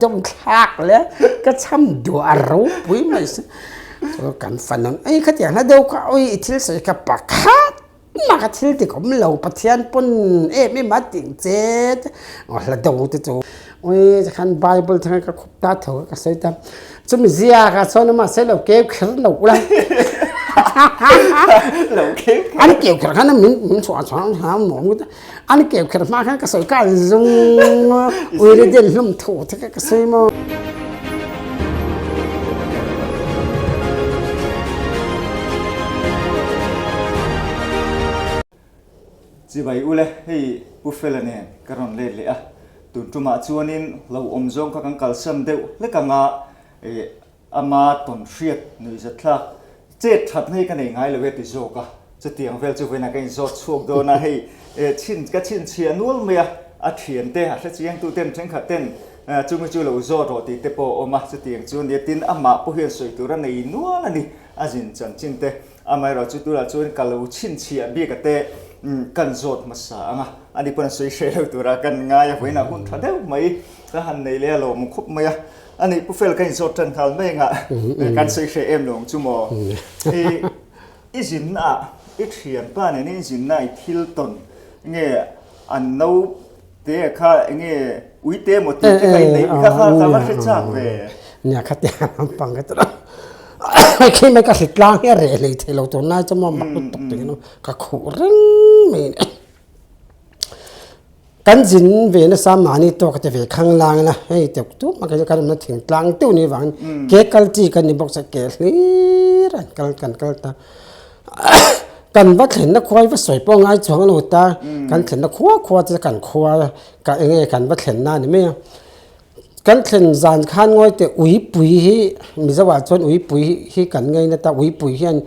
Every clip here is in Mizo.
Dawm thlak le ka cham duah a ropui mai si. Chu kan fanu ei khatiang hla deuh kha ui i thil sawi kha pakhat mah ka thil ti awm lo Pathian pawn em em a tih che hla deuh te chu ui tikhan Bible te khan ka khup ta tho ka sawi ta chumi ziakah chuan mahse lo keu kher lo ula an keu kher khan min min chhuah chhuah nuam An keu kher hma khan ka sawi ka an zung uire den hlum thu te ka ka sawi maw. Chibai ule, hei Pu Fela nen ka rawn let leh a, tun tumah chuanin lo awm zawng kha kan kalsan deuh hlek anga Ama tawn hriat nuihzatthlak chet that na hi ka nei ngai lo e ti zawk a, chutiang vel chu vawiinah ka inzawt chhuak dawn a, hei chhin ka chhinchhiah nual mai a, a thian te a hrechiang tu ten thenkhat ten chumi chu lo zawt rawh tih te pawh a awm a, chutiang chu nia tin amah pawh hian sawi tur a nei nual a ni, a zin chanchin te amaherawh chu tunah chuan ka lo chhinchhiah bik a te kan zawt hmasa ang a, ani pawn a sawi hreh lo tura kan ngai a, vawiinah hun tha deuh mai ka han nei leh a lawm khawp mai a. A nih Pu Fel ka inzawt tan nghal mai anga kan sawi hreh em lo ang chu maw. I i zinna ah i thianpa nen i zinna i thil tawn nge an no te kha enge ui te emaw tih te kha i neih kha kha ka va hre chak ve. Nia kha te lampang ka ti lo. Khi mai ka hrit tlang hi a reh hlei thei lo tunlai chu maw mak lutuk tiin ka khuh reng mai a ni. Kan zin ve nasa mahni tawk te ve khang lang ila hei teuh tup a kan awmna thing tlang deuh ni vangin ke kal chi kan ni bawk se ke hlir an kal kan kal ta kan va thlenna khua hi va sawi pawh ngai chuang lo ta kan thlenna khua khua te kan khua ka eng nge kan va thlenna a ni mai a kan thlen zan khan ngawi teh uipui hi Mizo ah chuan uipui hi kan ngaina ta uipui hian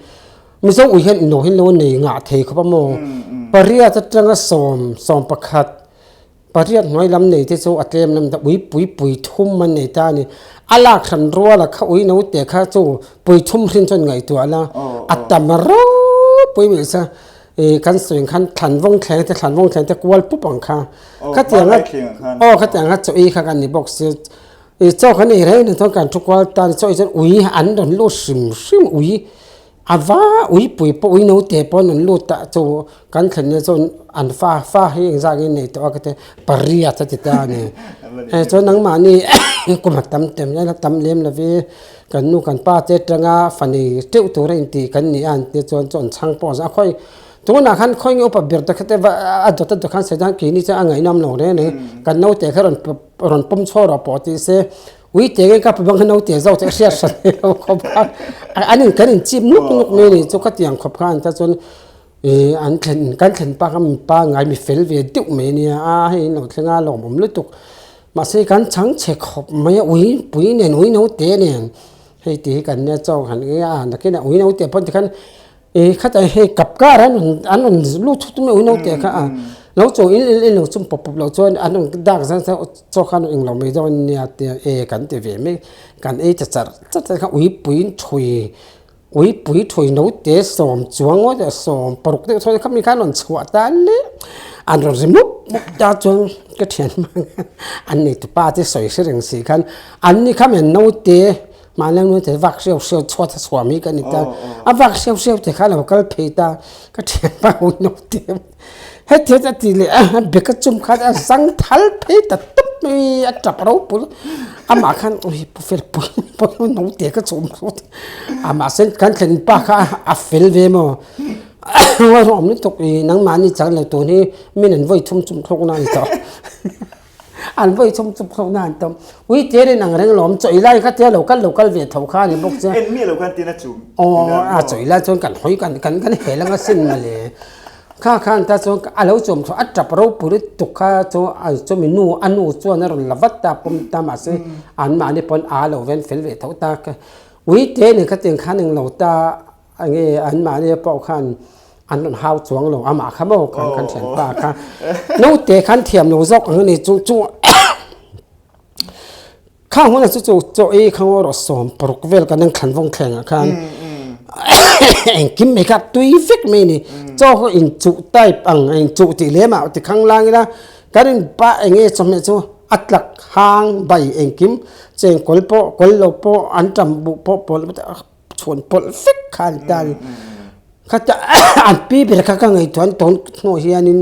Mizo ui hian ino hi lo nei ngah thei khawp a maw? Pariat atanga sawm, 11, pariat hnuai lam nei te chu a tlem lam ta ui pui pui thum an nei ta a ni. A lak hran rual a kha ui no te kha chu pui thum hrin chuan ngaihtuah la a tam ropui mai sa i kan sawi khan thlan vawng thleng te thlan vawng thleng te kual pup ang kha. Khatiang a aw khatiang a chaw ei kha kan ni bawk si. I chaw kan ei reng reng chuan kan thu kual ta a ni. Chaw ei chuan ui an rawn lut hrim hrim ui A va uipui pawh ui naute pawh an rawn lut ta chu kan thlen nia chuan an fa fa hi engzah nge nei tawh a ka ti pariat a ti ta a ni. Hei chuan nangmahni kum a tam tem zel a tam lem lovi kan nu kan pa te atanga fa nei teuh tur a intih kan ni a an tia chuan chu an chhang pawh a khawi tunah khan khawi nge upa ber te kha te va a dawt a dawt khan sawi dan keini chuan a ngaihnawm lo reng reng kan naute kha rawn rawn pawm chhuak rawh pawh ti se Ui te nge ka bang kha naute zo te hriat hran nei lo khawp kha an in kan in chip nuk nuk mai ni chu khatiang khawp kha an ta chuan ih an thlen kan thlen pa kha mipa ngai mi fel ve deuh mai ania a hei in lo thleng a lawmawm lutuk mahse kan chhang chhe khawp mai a ui pui nen ui naute nen hei tih hi kan nia chaw han ei a nakinah ui naute pawh tikhan Ih khatah hei kap kar an rawn an rawn lut thut mai ui naute kha a lo chaw in in lo chum pawp pawp loh chuan an rawn dak zan zan chaw khan eng lo mai dawn nia tia e kan ti ve mai kan ei ta char char te kha uipui thui uipui thui naute sawm chuang ngawt a sawm paruk deuh thaw kha mi khan rawn chhuah ta le an rawn ri mup mup ta chuan ka thian hmang an nei tupa te sawi hre reng si khan an ni kha men naute Mahni nu te vak hreu hreu chhuat a chhuah mai ka ni ta. A vak hreu hreu te kha lo kal phei ta. Ka thianpa ui no te. Heti a ti leh a bek a chum khan a zang thal phei ta tup mai a tap ropui. Amah khan ui pu fel pui pawh no te ka chum ru. Amah sen kan thlen pa kha a fel ve maw. Ngawi rawh awm lutuk i nangmahni chang lo tun hi min an vawi thum chum thlawk na a ni tawh. An vawi chhung chu phawk na an tam. Ui te rin ang reng lawm chawi lai kha tia lo kal lo kal ve tho kha ani bawk che. En mi lo khan tin a chum. Aw a chawi lai chuan kan hawi kan kan kan hel anga sin male. Kha khan ta chuan a lo chawm tho a tap ropui lutuk kha chu a chumi nu a nu chuan a rawn la vat ta pawm ta mahse an mahni pawn a lo ven fel ve tho ta. Ui te nen kha tiang khan englo ta Nge anmahni pawh khan an rawn hau chuang lo amah kha maw khan kan thianpa kha naute khan thiam lo zawk ang ani chu chu khang hunah chu chu chaw ei kha ngaw rawh 60 vel kan thlan vawng thleng ah khan engkim mai kha tui vek mai a ni chaw kha inchuh type ang inchuh tih lem ah ti khang lang ila kan in pa eng nge chawhmeh chu. A tlak hang bai engkim cheng kawl pawh kawl lo pawh an tam buh pawh pawl chhuan pawlh vek kha an ta a ni. Khata an pi ber kha ka ngaihtuah an tawn hnuah hianin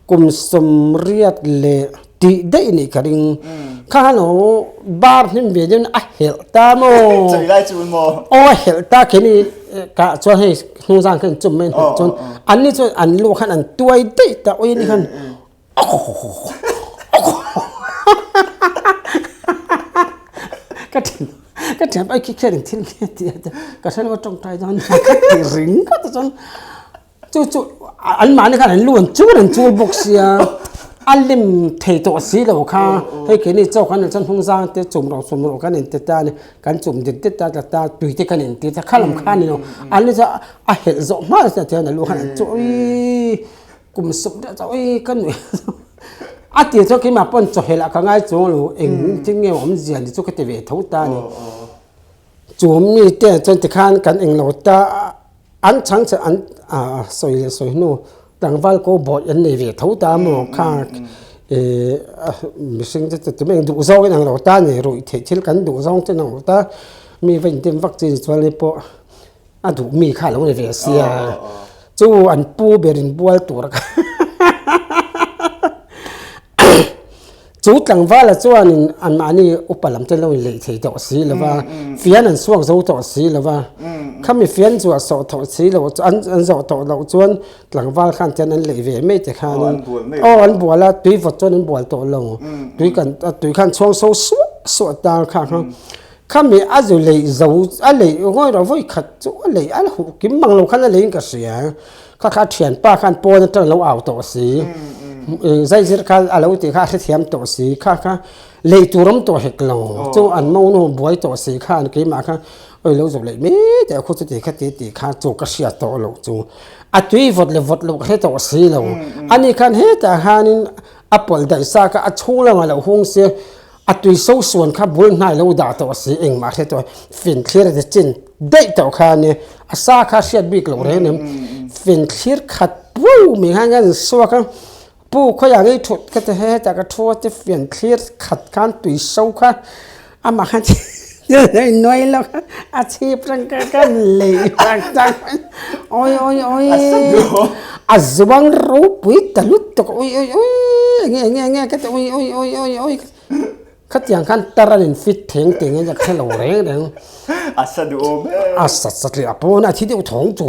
kum sawmriat leh tih daih a nih ka ring. Kha khan aw bar hnim ve deuhin a helh ta maw? Chawih lai chu maw? Aw a helh ta khi ni kah chuan hei hnungzang kha inchum mai a helh chuan an ni chuan an luh khan an tuai daih ta awi ni khan Ka thian ka thian ai khi khian thil nge ti a ka hre lo tawngtai dawn ka ti ring ka ti chuan chu chu an mahni khan an lu an chul an chul bawk sia a lem thei tawh si lo kha hei keini chaw kan chuan hnung zang te chum rawh chum rawh kan inti ta a ni kan chum dit dit ta ta tui te kan inti ta kha lam kha a ni lo an ni chu a helh zawh hma chuan a lu khan an chu awii. Kum suk deuh chauh hi ka nuih a tir chuan keimah pawn chawhhelh ah ka ngai chuang lo eng thil nge awmzia ni chu ka ti ve tho ta a ni. Chu mi te chuan tikhan kan englo ta an chhang che an sawi leh sawi hnu tlangval ko bawih an nei ve tho ta maw kha ih mihring te chu tumah eng duh zawng in ang lo ta a ni ruih theih thil kan duh zawng chu an ang lo ta mi va indim vak chi ni chuan hei pawh. A duh mi kha a lo ni ve sia, chu an pu ber in bual tur kha chu tlangvala chuanin anmahni upa lam te lo in leih thei tawh si lo va, fian an suak zo tawh si lo va, khami fian chu a sawh tawh si lo an an zawh tawh loh chuan tlangval khan chuan an leih ve mai te khanin aw an bual a tui vawt chuan an bual tawh lo, tui kan tui khan chhuang so suah suah ta kha kha. Khami a zu leih zo a leih ngawi rawh vawi khat chu a leih a huh kim mang lo khan a leiin ka hria. Kha kha a thianpa khan pawn atang a lo au tawh si. Zaizir kha a lo tih kha a hrethiam tawh si. Kha kha leih tur awm tawh hek lo. Chu an monu buai tawh si khan keimah kha awi lo zawh leih mai teh a khu chuti kha ti tih kha chu ka hriat tawh loh chu. A tui vawt leh vawt loh ka hre tawh si lo. Ani khan hetah khanin a pawlh daih sa kha a chhung lamah lo hung se. A tui so suan kha bul hnai lo dah tawh a si, engmah hre tawh finthlir a ti chin daih tawh kha a nia, a sa kha hriat bik loh reng em, finthlir khat pu mai khan ka insuak a, pu khawiah ngei thut ka ti hetah ka thu a ti finthlir khat khan tui so kha amah khan nuai lo kha a chhip reng ka ka lei tak tak mai, awi awi awi a zuang ropui ta lutuk awi awi awi enge enge enge ka ti awi awi awi awi awi khatiang khan tar an in fit theng teng in ka hre lo reng reng a sa duh awm em a sa satliah a pawn a thi deuh thawng chu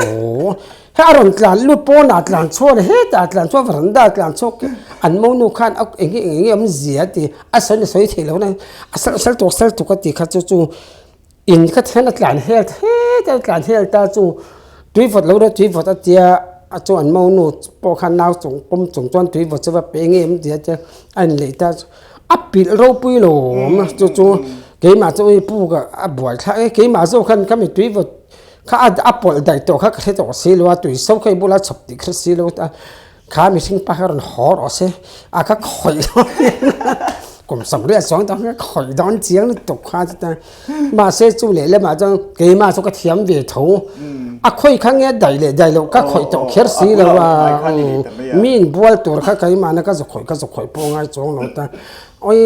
he a rawn tlan lut pawn ah tlan chhuak leh hetah tlan chhuak veranda ah tlan chhuak an monu khan a enge enge awm zia ti a sawi sawi theih loh na a sal sal tuk sal tuk a tih kha chu chu In kha thian a tlan hel thet a tlan hel ta chu tui vawt lo deuh tui vawt a tia a chu an monu pawh khan nau chung pawm chung chuan tui vawt chu va pe ngei em tia te a in leih ta chu a pilh ropui lo awm a chu chu keimah chu ui puk a a buai thlak e keimah zawk khan ka mi tui vawt kha a pawlh daih tawh kha ka hre tawh si lo a tui so kha i bula chhawp tih ka hre si lo a. Kha mihring pa kha rawn haw rawh se, a ka khawih dawn kum sawmriat chuang tawh ka khawih dawn chiang lutuk kha chuta mahse chu lehlamah chuan keimah chu ka thiam ve tho a khawih kha nge daih leh daih loh ka khawih tawh kher si lo a mi inbual tur kha keimahna ka zu khawih ka zu khawih pawh ngai chuang lo ta awi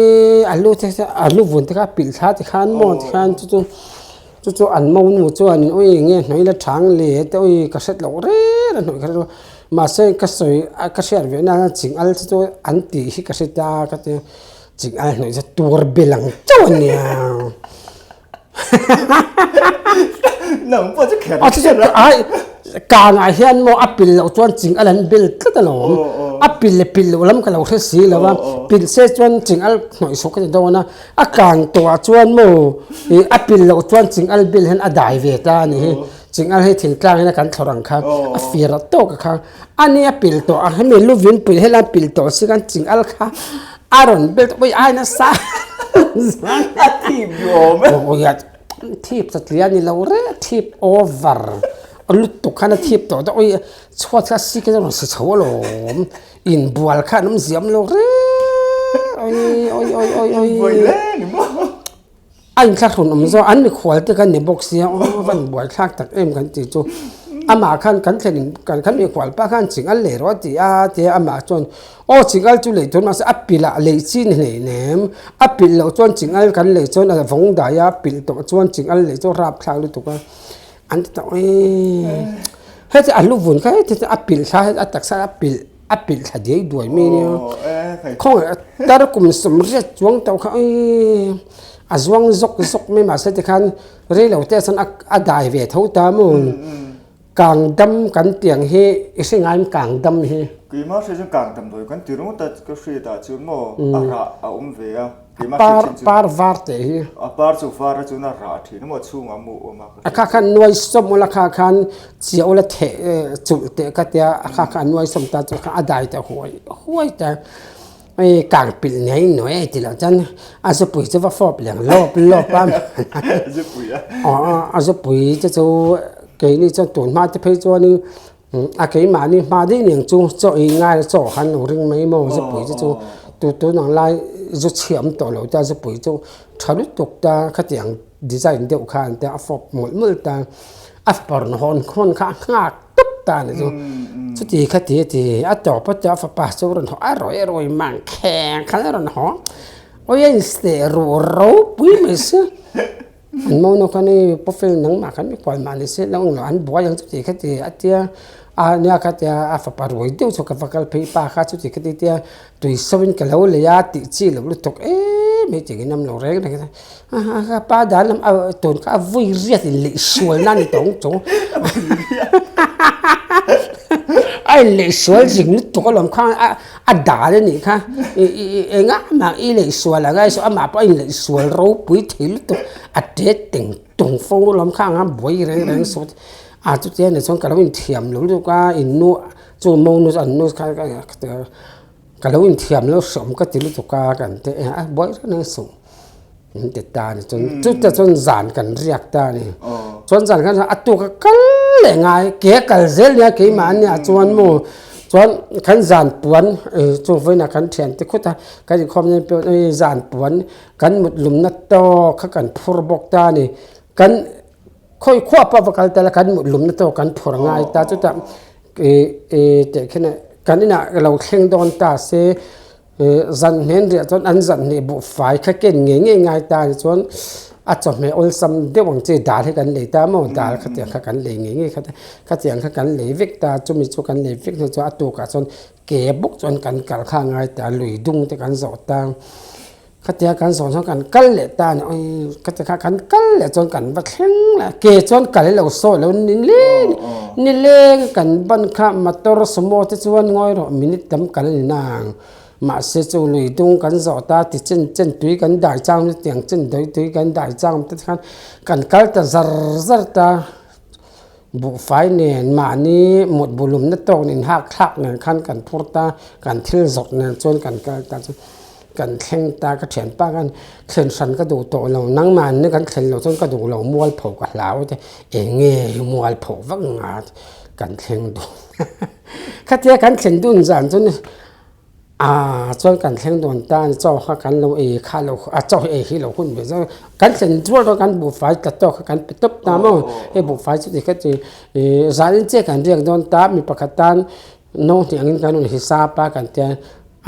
a lu te a lu vun te kha a pilh thla tikhan maw tikhan chu chu. Chu chu an monu chuanin ui nge hnawih la chang le te ui ka hret loh reng a hnawih kha chu mahse ka sawi a ka hriat ve na ching al chu chu an tih hi ka hre ta ka ti ching al hnawih chu tur bel ang chauh a nia Nang pawh chu kher a chu ai kanah hian maw a pil loh chuan ching al an bel tlat alawm a pil leh pil loh lam ka lo hre si lo a pil se chuan ching al hnawih suk a ni dawn a. A kang tawh ah chuan maw ih a pil loh chuan chingal bil hian a dai ve ta a ni hi. Chingal hi thingtlang in a kan thlawr ang kha a fir a tawk a kha. A ni a pil tawh a hemi luvin pui helai pil tawh si khan chingal kha a rawn bel tawh ui ai nasa A thip duh awm e. Ui a thip satliah a ni lo reng a thip over lutuk khan a thip tawh ui chhuat kha a sik in a rawn si chho alawm. Inbual kha an awm ziam lo reng oi oi oi oi oi Inbuai hle ni maw? A inthlahrun awm zawk an mikhual te kan ni bawk sia aw van buaithlak tak em kan tih chu. Amah khan kan thlen in kan khan mikhual pa khan chingal lei rawh a ti a tia amah chuan aw chingal chu lei tur mahse a pilh ah lei chi ni hlei nem a pilh loh chuan chingal kan lei chuan a vawng dai a pilh tawh chuan chingal lei chu a rap thlak lutuk a an ti ta awii heti a lu vun kha heti a pilh thla a taksa a pilh a pilh thla diai duai mai nia khawngaih tar kum sawmriat chuang tawh kha awii a zuang zawk zawk mai mahse tikhan Rei lo te chuan a dai ve tho ta maw? Kang dam kan tiang hi i hre ngai em kang dam hi? Keimah hria chuan kang damdawi kan ti ringawt a ka hriat ah chuan maw a rah a awm ve a keimah hriat chin chu. Par var teh hi. A par chu var a chuan a rah thin a maw a chhungah a mu awm a ka hriat. A kha khan nuai sawm ula kha khan chiah ula theh chulh teh ka tia a kha kha a nuai sawm ta chu kha a dai ta huai huai ta. Hei kang pilh nei nuai a ti loh chuan a zupui chu va fawp leng lawp lawp a. Zupui a. Aw a zupui te chu keini chuan tun hma te phei chuanin a keimahni hma daih nen chu chaw ei ngai chaw khan lo ring mai maw zupui te chu tu tun ang lai zu chhiam tawh lo ta zupui chu tha lutuk ta khatiang design deuh khan te a fawp mawlh mawlh ta a fapawrh hawn hawn kha a nghak tawp ta a ni chu chuti kha ti a ti a tawp a tawp a fapa chu a rawn haw a rawi a rawi mang kheng khan a rawn haw awi a insteh ruh ropui mai sia an monu khan hei pawfel nangmah khan mi kual mah ni se lo englo an buai ang chuti kha ti a tia a nia kha tia a fapa ruai deuh chu ka va kal phei pa kha chuti kha ti tia tui so in ka lo lei a tih chi loh lutuk em mai tih in awm lo reng reng a. Ka pa dan lam a tun kha a vui riat in leh sual na ni tawng chu a in leh sual zing lutuk alawm kha a dan a nih kha engah mah i leh sual ang a amah pawh a in leh sual ropui thei lutuk a tet teng tung fo alawm kha anga buai reng reng suh a chutia ni chuan ka lo inthiam lo lutuk a in nu chu monu chu an nu kha ka lo inthiam lo hreawm ka ti lutuk a kan ti a buai reng reng suh. Min ti ta a ni chuan chutah chuan zan kan riak ta a ni. Chuan zan khan a tuk a kal leh ngai ke a kal zel nia keimah ania chuan maw chuan kan zan puan chu vawiinah kan thian te khut a kan inkhawm nen pawh zan puan kan mut lumna tawk kha kan phur bawk ta a ni. Kan khawi khuah pawh va kal ta la kan mut lumna tawk kan phur ngai ta chutah teh khin kan inah lo thleng dawn ta se. Zan hnen riah chuan an zan hnih buhfai kha ken ngei ngei ngai ta ni chuan a chawhmeh awlsam deuh ang chi dal hi kan lei ta maw dal khatiang kha kan lei ngei ngei kha khatiang kha kan lei vek ta chumi chu kan lei vek hnu chuan a tukah chuan ke bawk chuan kan kal kha a ngai ta lui dung te kan zawh ta. Khatia kan zawn chuan kan kal leh ta a ni awii khatia kha kan kal leh chuan kan va thleng leh a ke chuan kal ilo sawi lo ni leng ni leng kan ban kha motor sumo te chuan ngawi rawh minute tam kal a ni nang mahse chu lui dung kan zawh ta ti chen chen tui kan dai chang tiang chen dawi tui kan dai chang te khan kan kal ta zar zar ta. Buhfai nen mahni mut bulumna tawk nen hak thlak nen khan kan phur ta, kan thil zawrh nen chuan kan kal ta chu kan thleng ta ka thianpa khan thlen hran ka duh tawh lo nangmah ni kan thlen loh chuan ka duh lo mualpho ka hlau te eng nge mualpho vak nga kan thleng dun khatia kan thlen dun zan chu ni. Aaa chuan kan thleng dawn ta a ni chaw kha kan lo ei kha lo a chaw hi ei hi lo hun ve zawk kan thlen rual rual kan buhfai tla tawk kha kan pe tawp ta maw hei buhfai chu tikha chu ih zanin chiah kan riak dawn ta mi pakhat tan no hnih angin kan rawn hisap a kan tia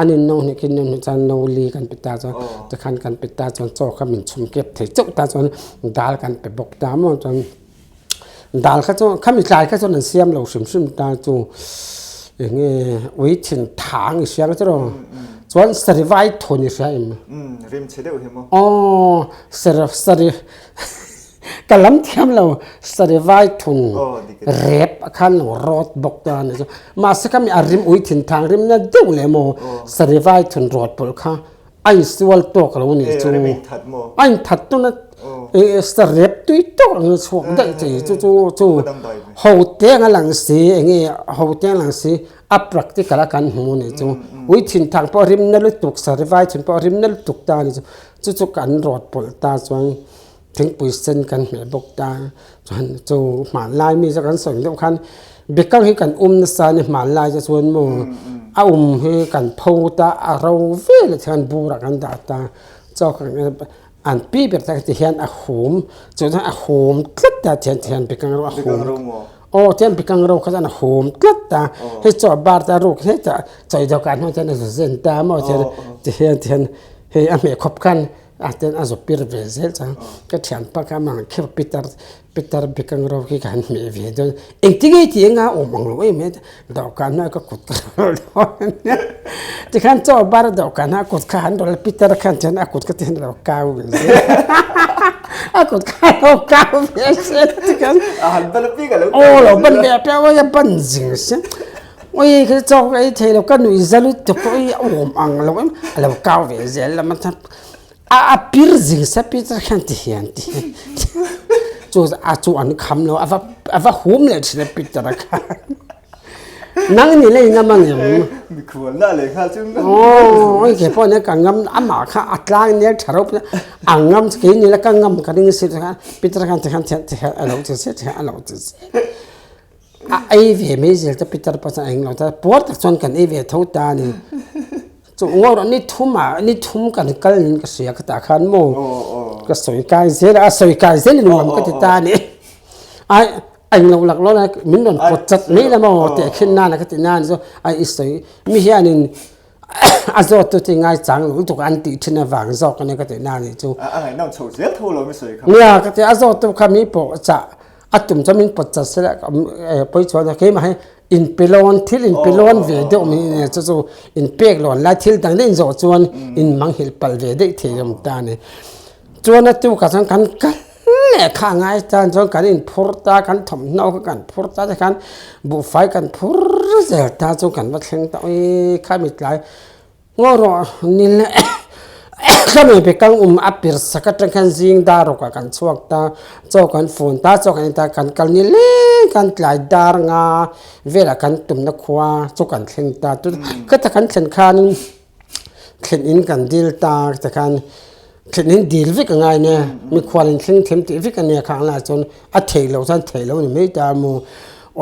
a nin no hnih khi no hnih chuan no li kan pe ta chuan tikhan kan pe ta chuan chaw kha min chhum kep thei chauh ta chuan dal kan pe bawk ta maw chuan. Dal kha chu khami tlai kha chuan an siam lo hrim hrim ta chu eng nge ui thin thang i hria chu rawh chuan sarivai thun i hria em rim chhe deuh hi maw aw sar sari ka lam thiam lo sarivai thun rep a khan lo rawt bawk ta ani chu mahse khami a rim ui thin thang rim na deuh leh maw sarivai thun rawt pawlh kha A insual tawk lo nih chu. A inthat tuna sarep tui tawk ang chhuak daih thei chu chu chu ho teng a lang si enge ho teng a lang si a practical a kan hmu nih chu ui thin thang pawh rim na lutuk sarivai thin pawh rim na lutuk ta nih chu chu chu kan rawt pawlh ta chuan Thingpui sen kan hmeh bawk ta chuan chu hmanlai mi chu kan sawi deuh khan bekang hi kan um nasa a ni hmanlai te chuan maw a um hi kan pho ta a ro vel ah hian burah kan dah ta chaw kan an pi ber te ti hian a hum chu chuan a hum tlat ta thian thian bekang ro a hum. Aw tian bikang ro kha chuan a hum tlat a, hei chaw bar te a ruk hetah chawi dawhkan hmang chuan a zu zen ta maw tihian tihian tihian hei a hmeh khawp khan a ten a zu pir ve zel chuan ka thianpa kha amah ang kheuh pitar pitar bikang ro khi ka han hmeh ve dawn engtin nge tih anga awm ang lo em em dawhkan hnuaiah ka kut ka rawlh dawn ania tikhan chaw bar a dawhkan hnuaiah a kut kha han rawlh a pitar khan chuan a kut kha tihian a lo kau ve zel a kut kha a lo kau ve zel tikhan a han ban apiang a lo aw lo ban ve apiang a ban zing sia ui kha chaw ka ei thei lo ka nuih za lutuk a ui a awm ang lo em a lo kau ve zel lam a A a pir zing sa Peter khan ti hian ti chu a chu an kham lo a va a va hum leh thin a Peter a khan nang ni lei ngam angem mikhual na leh nghal chu ngam oh oi ke pawh ne ka ngam amah kha a tlang nel tha rop a ngam ke ni la ka ngam ka ring si khan Peter khan ti khan ti khan a lo ti se ti khan a lo ti se A ei ve mai zel te Peter pawh chuan a eng lo ta, puar tak chuan kan ei ve tho ta a ni. Chu ngaw rawh ni thum ah ni thum kan kal niin ka hria ka tah khan maw ka sawi kai zel a, a sawi kai zel in nuam ka ti ta a ni. Ai a eng lo lak lo lai min rawn pawt chat mai la maw tehkhin nana ka ti nan chu ai i sawi mi hianin a zawt tu te ngai chang lo lutuk an tih thin avang zawk a nia ka tih na nih chu. A ngaihnawm chho zel tho lo mi sawi kha. Nia ka ti a zawt tu kha mi pawh chah a tum chuan min pawt chat sela pawi chuan keimah hi in pe lawn thil in pe lawn ve deuh mai nia chu chu in pek lawn lai thil dang daih in zawh chuan in manghilh palh ve daih thei awm ta a ni. Chuan a tukah chuan kan kal leh kha a ngai tan chuan kan inphur ta kan thawmhnaw kha kan phur ta te khan buhfai kan phur zel ta chu kan va thleng ta ui kha mi tlai ngaw rawh ni le ka mi pe kang um a pir sak atang khan zing dar rawk ah kan chhuak ta chaw kan fun ta chaw kan en ta kan kal ni leng kan tlai dar nga velah kan tumna khua chu kan thleng ta chu khata kan thlen khanin. Thlen in kan dil ta te khan thlen in dil vek a ngai nia mikhual in thleng them tih vek a nia khang lai chuan a theih loh chuan theih loh a ni mai ta maw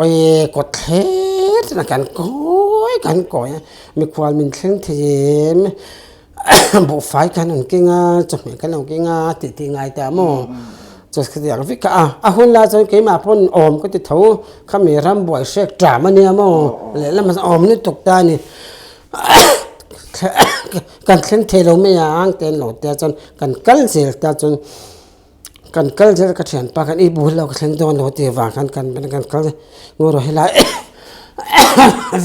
awi kawt thler chuan kan kawi kan kawi a mikhual min thleng thei em buhfai kan rawn keng a chawhmeh kan lo keng a tih tih ngai ta maw chu khatiang vek kha a a hun lai chuan keimah pawn awm ka ti tho khami rambuai hrek ṭam a nia maw lehlamah chuan awm lutuk ta a ni. Kan thleng thei lo mai ang te an lo tia chuan kan kal zel ta chuan kan kal zel ka thianpa khan i bul lo ka thleng dawn lo tih vang khan kan kan kal ngaw rawh helai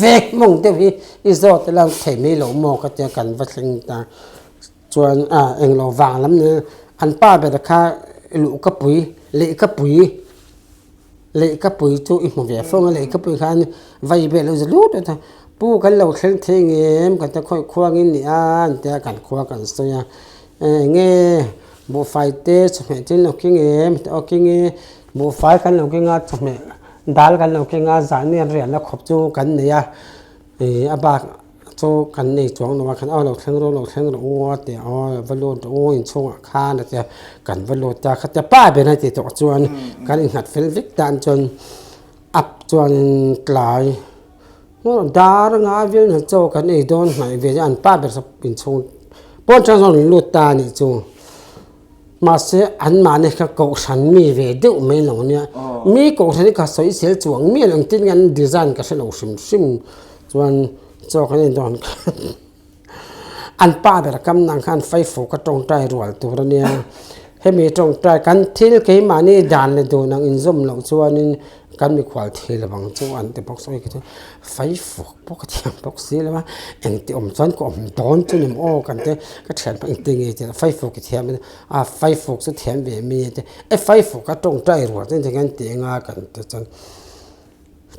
veng mawng deuh hi i zawt ila thei mai lo maw ka tia kan va thleng ta chuan a englo vang lam ni an pa ber kha luhkapui lehkapui. Lehkapui chu i hmu ve fawng a, lehkapui khan vai vel a lut lut a, pu kan lo thleng thei ngem kan ta khawi khuangin ni a an tia kan khua kan sawi a, eng nge buhfai te chawhmeh te an lo keng em aw keng e, buhfai kan lo keng a chawhmeh dal kan lo keng a zahni an riahna khawp chu kan nei a, ih a bak. Chu kan nei chuang lo a khan aw lo thleng rawh lo thleng rawh u a ti a aw va lut rawh u inchhungah khan a ti a kan va lut a khatia pa ber a ti tawh chuan kan innghat fel vek tan chuan up chuan tlai dar anga vil na chaw kan ei dawn hnaih ve an pa ber saw inchhung pawn atang chuan rawn lut ta a nih chu. Mahse, anmahni kha kohhran mi ve deuh mai lo nia. Mi kohhran hi ka sawi sel chuang miah lo, engtin nge an design ka hre lo hrim hrim chuan chaw kan indawn khan an pa ber kam nang khan faifuk a tawngtai rual tur a nia. Hemi tawngtai kan thil keimahni dan leh dun ang inzawm loh chuanin kan mikhual thei lo ang chu an ti bawk sawi khi chu faifuk pawh ka thiam bawk si lo a, engti awm chuan ka awm dawn chu ni maw aw kan ti ka thian pawh engti nge tih faifuk i thiam a faifuk chu thiam ve mi te e faifuk a tawngtai rual chu engtin nge an tih anga kan ti chuan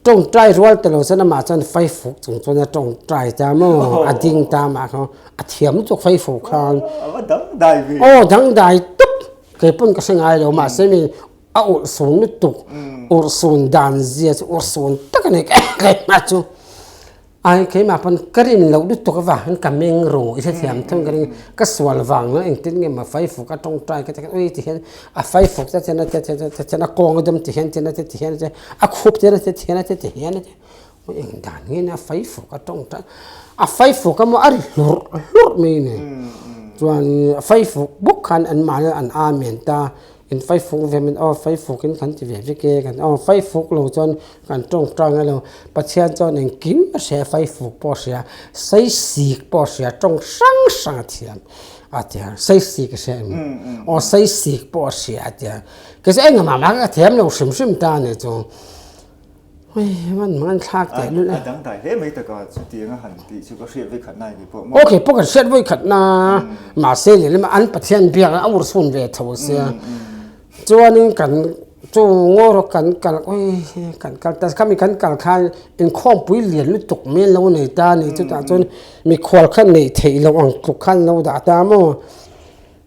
tawngtai rual ta lo chuan amah chuan faifuk chung chuan a tawngtai ta maw a ding ta mah kha a thiam lutuk faifuk khan aw dangdai tawp keipawn ka hre ngai lo mahse mi A urhsun lutuk, urhsun dan zia chu urhsun tak a ni keimah chu. Ai keimah pawn ka rin loh lutuk avangin ka meng ru i hrethiam thung ka ring ka sual vang lo engtin nge maw faifuk a tawngtai ka ti khan ui ti hian a faifuk te hian a ti hian a kawng a dawm ti hian a ti ti hian a khup te hian a ti ti hian a ti ti hian a ti ui eng dan nge nia faifuk a tawngtai a faifuk a maw a ri hlurh hlurh mai a ni chuan faifuk bawk khan an mahni an amen ta. In faifuk ve min aw faifukin kan ti ve vek e kan aw faifuk lo chuan kan tawngtai ngai lo Pathian chuan engkim a hria faifuk pawh a hria saisik pawh a hria tawng hrang hrang a thiam a ti a saisik a hria em aw saisik pawh a hria a ti a kei chu engmah mah ka thiam lo hrim hrim ta a ni chu. Hei man man thlak teh lul a. A dang dai hle mai taka chutiang a han tih chu ka hriat vekhat na ni pawh maw. Okay pawh kan hriat vekhat na mahse leh lema an Pathian biak a ur chhun ve tho sia. Chuanin kan chu ngaw rawh kan kal ui kan kal ta khami kan kal khan inkhawmpui lian lutuk mai an lo nei ta a ni chutah chuan mikhual kha neih theih loh ang tluk khan an lo dah ta maw.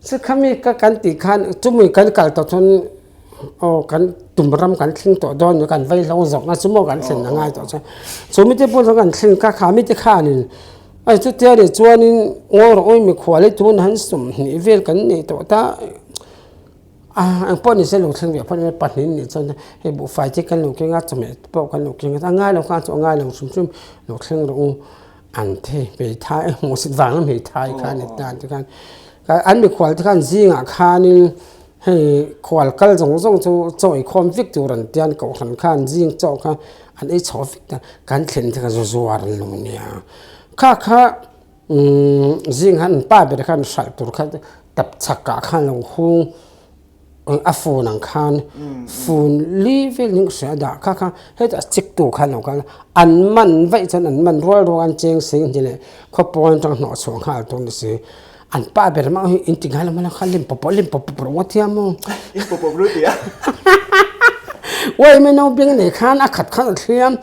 Sikhami ka kan tih khan chumi kan kal tawh chuan aw kan tum ram kan thleng tawh dawn ni kan vaihlo zawk na chu maw kan thlen a ngai tawh chuan chumi te pawh chuan kan thleng kha kha mite khanin ai chutia nih chuanin ngawi rawh awi mikhual hi tun han sawmhnih vel kan neih tawh ta a engpawh ni se lo thleng ve phawt pahnih nih chuan hei buhfai te kan lo keng a chawhmeh pawh kan lo keng a ngai lo kha chu a ngai lo hrim hrim lo thleng rawh u. An thi hmeithai hmuhsit vang lam hmeithai kha an ta te khan an mikhual te khan zingah khanin hei khual kal zawng zawng chu chaw inkhawm vek tur an tia an kohhran khan zing chaw kha an ei chho vek ta kan thlen te kha zu zuar an lo nia kha kha umm zing khan an pa ber khan hralh tur kha tap chhakah khan lo hung. A phone ang khan phone li vel in ka hria a dah kha kha hetah check tu khan lo kal a an man vaih chuan an man rual rual an cheng seng hni leh khawpawn atang hnawh chhuah nghal tur a ni si an pa ber mah hi in ti ngai lo maw kha lim pawp pawp lim pawp pawp rawh ngawt hiam maw in pawp pawp ru tia uai mai naupang nei khan a khat khan a thliam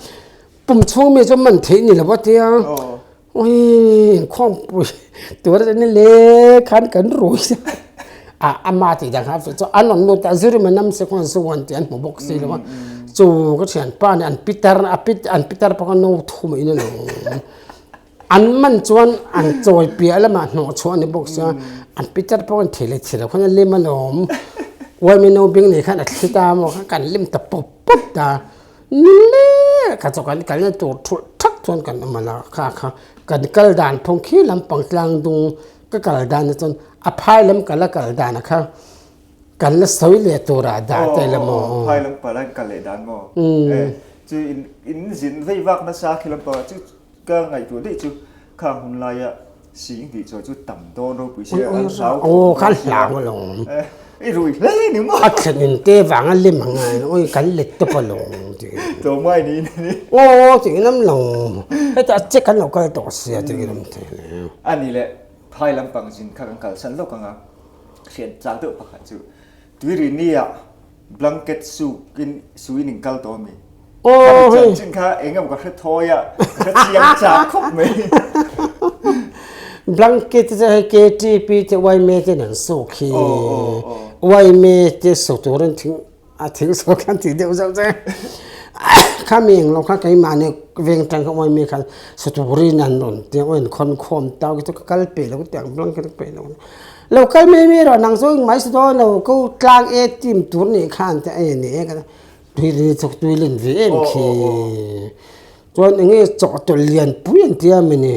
pum chhung mi chu man theih ni lo a tia. Ui inkhawmpui tur a ni le khan kan rui a ama tih dan kha chu an rawn lut a zirima nam se khawn zu an tih an hmu bawk si lo a chu ka thianpa nih an pitar a pit an pitar pawh kha no thum a in a lo an man chuan an chawi piah lamah hnawh chhuah a ni bawk sia an pitar pawh khan thei leh thei lo khan a lim alawm uaimi no bing nei khan a thli ta maw kha kan lim ta pawp pawp ta. Nile kha chu kan kalna tur thulh thak chuan kan awm a kha kha kan kal dan phung khi lampang tlang dung ka kal dan ah chuan a phai lam ka la kal dan ah kha kan la sawi leh tur ah dah te la maw. Phai lam pala in kal leh dan maw chu in zin vei vak nasa khi lampang ah chu Ka ngaihtuah daih chu khang hun laia sing tih chawi chu tam dawn ropui sia an hlau Aw kha hlau alawm. I rui hle ni maw? A thlen in te vanga lem ang a oi kan let tawp alawm tiin. Tlawmngai niin a ni. Aw tiin am lo. Heta check an lo kal tawh sia tiin am thei le. A ni le phai lampang zin kha kan kalsan lawk ang a hriat chak deuh pakhat chu Tuirini-ah Blanket suk in suin in kal tawh a mi? Aw hei. Chanchin kha eng emaw ka hre thawi a, ka hre chiang chak khawp mai. Blanket te chu hei KTP te yma ten an suk hi. Yma te su turin thing a thing suk an tih deuh zauh che. Khami eng lo kha keimahni veng tang kha yma khan su turin an rawn tia aw inkhawn khawm tau khi chu ka kal peih lo tiang blanket ka peih lo. Lo kal mai mai rawh nang chu engmah i si dawn lo ko tlang e team tur nih khan te a ni e ka tui lin chuk tui lin ve em khi chuan enge chawhtawlh lian pui an tia mi ni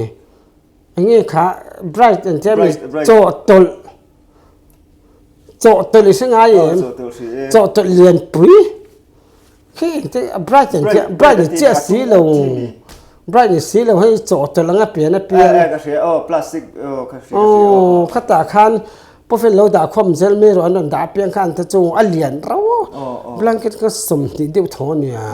enge kha bright an tia mi chawhtawlh chawhtawlh i hre ngai em chawhtawlh lian pui. Khi te bright an chiah bright ni chiah si lo bright ni si lo hei chaw tawlh anga pian a pian eh ka hria aw plastic aw ka hria aw khatah khan pawfel lo dah khawm zel mai rawh an rawn dah apiang khan te chu a lian rauh a blanket ka sawmhnih deuh tho a nia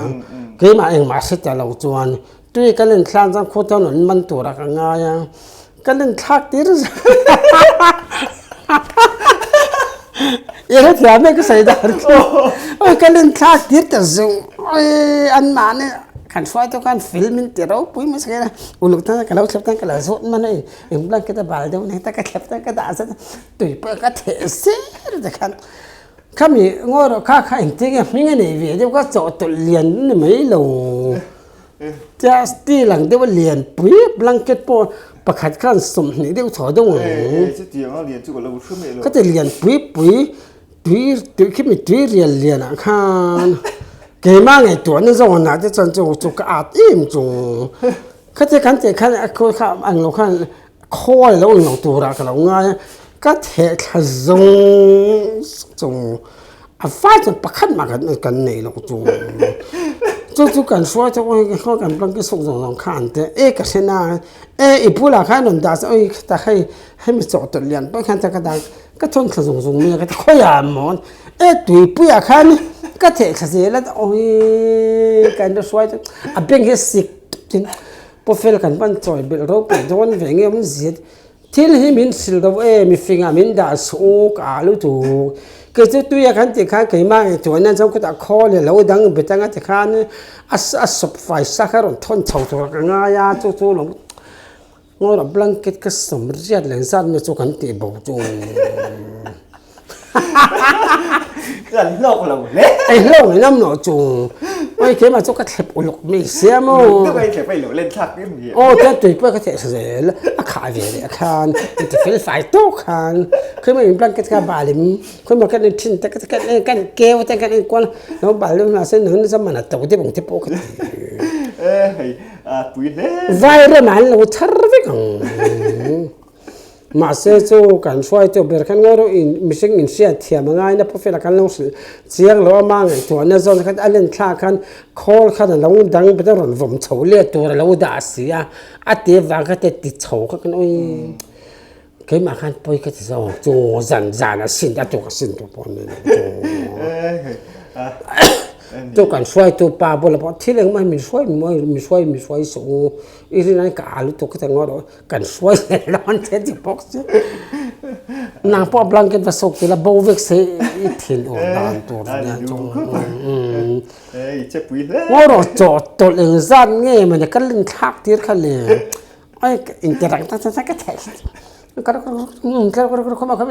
keimah engmah hre ta lo chuan tui kan inthlak chuan khaw chuan an man tur a ka ngai a Kan in thlak tir I hrethiam e ka sawi dan khi. Oi kan in thlak tir ta zung. Oi an mahni kan hruaitu khan film in ti ropui mai sakin a uluk tan ka lo thlep tan ka lo zawt man a eng blanket a bal deuh nei ta ka thlep tan ka dah zat a tui pawh ka theh zel te khan khami ngawi rawh kha kha engtin nge hming a nei ve deuh kha chawhtawlh lian a ni mai lo. Tia steel ang deuh a lian pui blanket pawh pakhat khan 20 deuh chho deuh ang. Khati lian pui pui tui tui khimi tui rial lian ah khan keimah ngaihtuahna zawn ah te chuan chu chu ka at em chu khati kan tih khan a khawi kha ang lo khan khawl lo ang lo tur ah ka lo ngai a ka theh thla zawng zawng. A fai chuan pakhat mah kan kan nei loh chu. Chu chu kan hruai chu oi khaw kan blanket suk zawng zawng kha an tia e ka hre na e i bulah khan rawn dah chu oi khata hei hemi chawhtawlh lian pawh khan ka dah ka thawn thla zung zung mai a ka ti khawiah maw e tuipuiah khan ka theh thla zel a oi kan la hruai chu a bank hi a sik tin pawfel kan pan chawi belh ropui dawn ve nge awm zia. Thil hi min hrilh lo e, mifingah min dah suh u, ka ah lutuk. Kei chu tuia kan tih khan keimah ngaihtuah nan chuan khutah khawl leh lo dang bet anga ti khan a a sawp fai sa kha rawn thawn chho tur ka ngai a, chu chu lo ngawrah blanket ka sawm riat leh zat mai chu kan tih bo chu. Kan hlawk lo hle. Ei hlawk ni lam lo chu. Oi keimah chu ka thlep uluk mai sia maw. Uluk deuh a i thlep a i lo len thlak em ni? Aw chuan tui pawh ka theh thla zel a khah ve leh khan in ti fel fai tawk khan khawimah in blanket kha bal in khawimah kan in thin te kan en kan keu te kan en kual lo bal deuh mahse nang ni chuan man a to deuh ang te pawh ka ti. E hei a pui hle. Vai ram ah an lo chhar vek ang. Mahse chu kan hruaitu ber khan ngawi rawh in mihring in hriat thiam a ngaina pawh fela kan lo hrilh chiang lo a mah ngaihtuahna zawn khan a len thlak khan khawl khan a lo dang bet a rawn vawm chho let tur a lo dah si a, a ti avang kha te ti chho kha kan ui keimah khan pawi ka ti zawk chu zan zan a sin a tuk a sin tur pawh a ni lo chu. Chu kan hruaitu pa bulah pawh thil engmah hi min hruai min hruai min hruai suh u i rin ai ka a lutuk ka ti ngawi rawh. Kan hruai zel lo an ti ti bawk chu. Nang pawh blanket va sawk tila bo vek se i thin ur dan tur nia chu. Ngaw rawh chaw tawlh eng zat nge mawni ka lin thlak tir kha le. Ai interact ta ta ka theh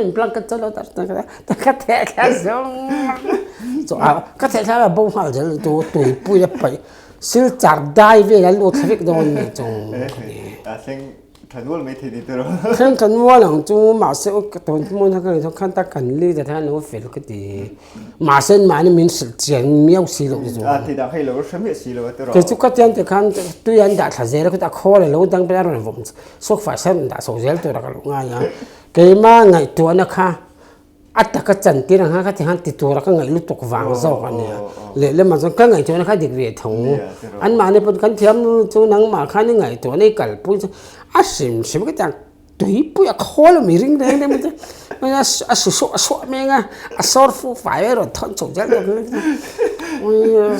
in blanket chu lo tar ka theh thla zawng. Ka theh thla bo nghal zel tu tuipui a paih. Silchar dai vel an lut thla vek dawn ni chu. A thleng tha nual mai thei ni tiraw. Thleng tha nual ang chu mahse ka tawn hmun a ka ngaihtuah khan ta kan leader hian lo fel ka ti. Mahse mahni min hrilh chian miau si loh chu. A ti dang hei lo hre miah si lo a tiraw. Kei chu ka tian ti khan tui an dah thla zel a khutah khawl a lo dang pawh a rawn vawm sawk fai sen rawn dah chho zel tur a ka lo ngai a. Keima ngaihtuahna kha A taka chantir ang kha ti khan ti tura ka ngaih lutuk vang zawk a nia. Lehlamah chuan ka ngaihtuahna kha dik ve tho. Anmahni pawh kan thiam chu nangmah khan i ngaihtuahna i kalpui chu a hrim hrim ka ti ang. Tuipui a khawl a mi ring reng reng mai te a su suah suah mai ang a, a sawr fu fai a rawn thawn chho zel zel mai te.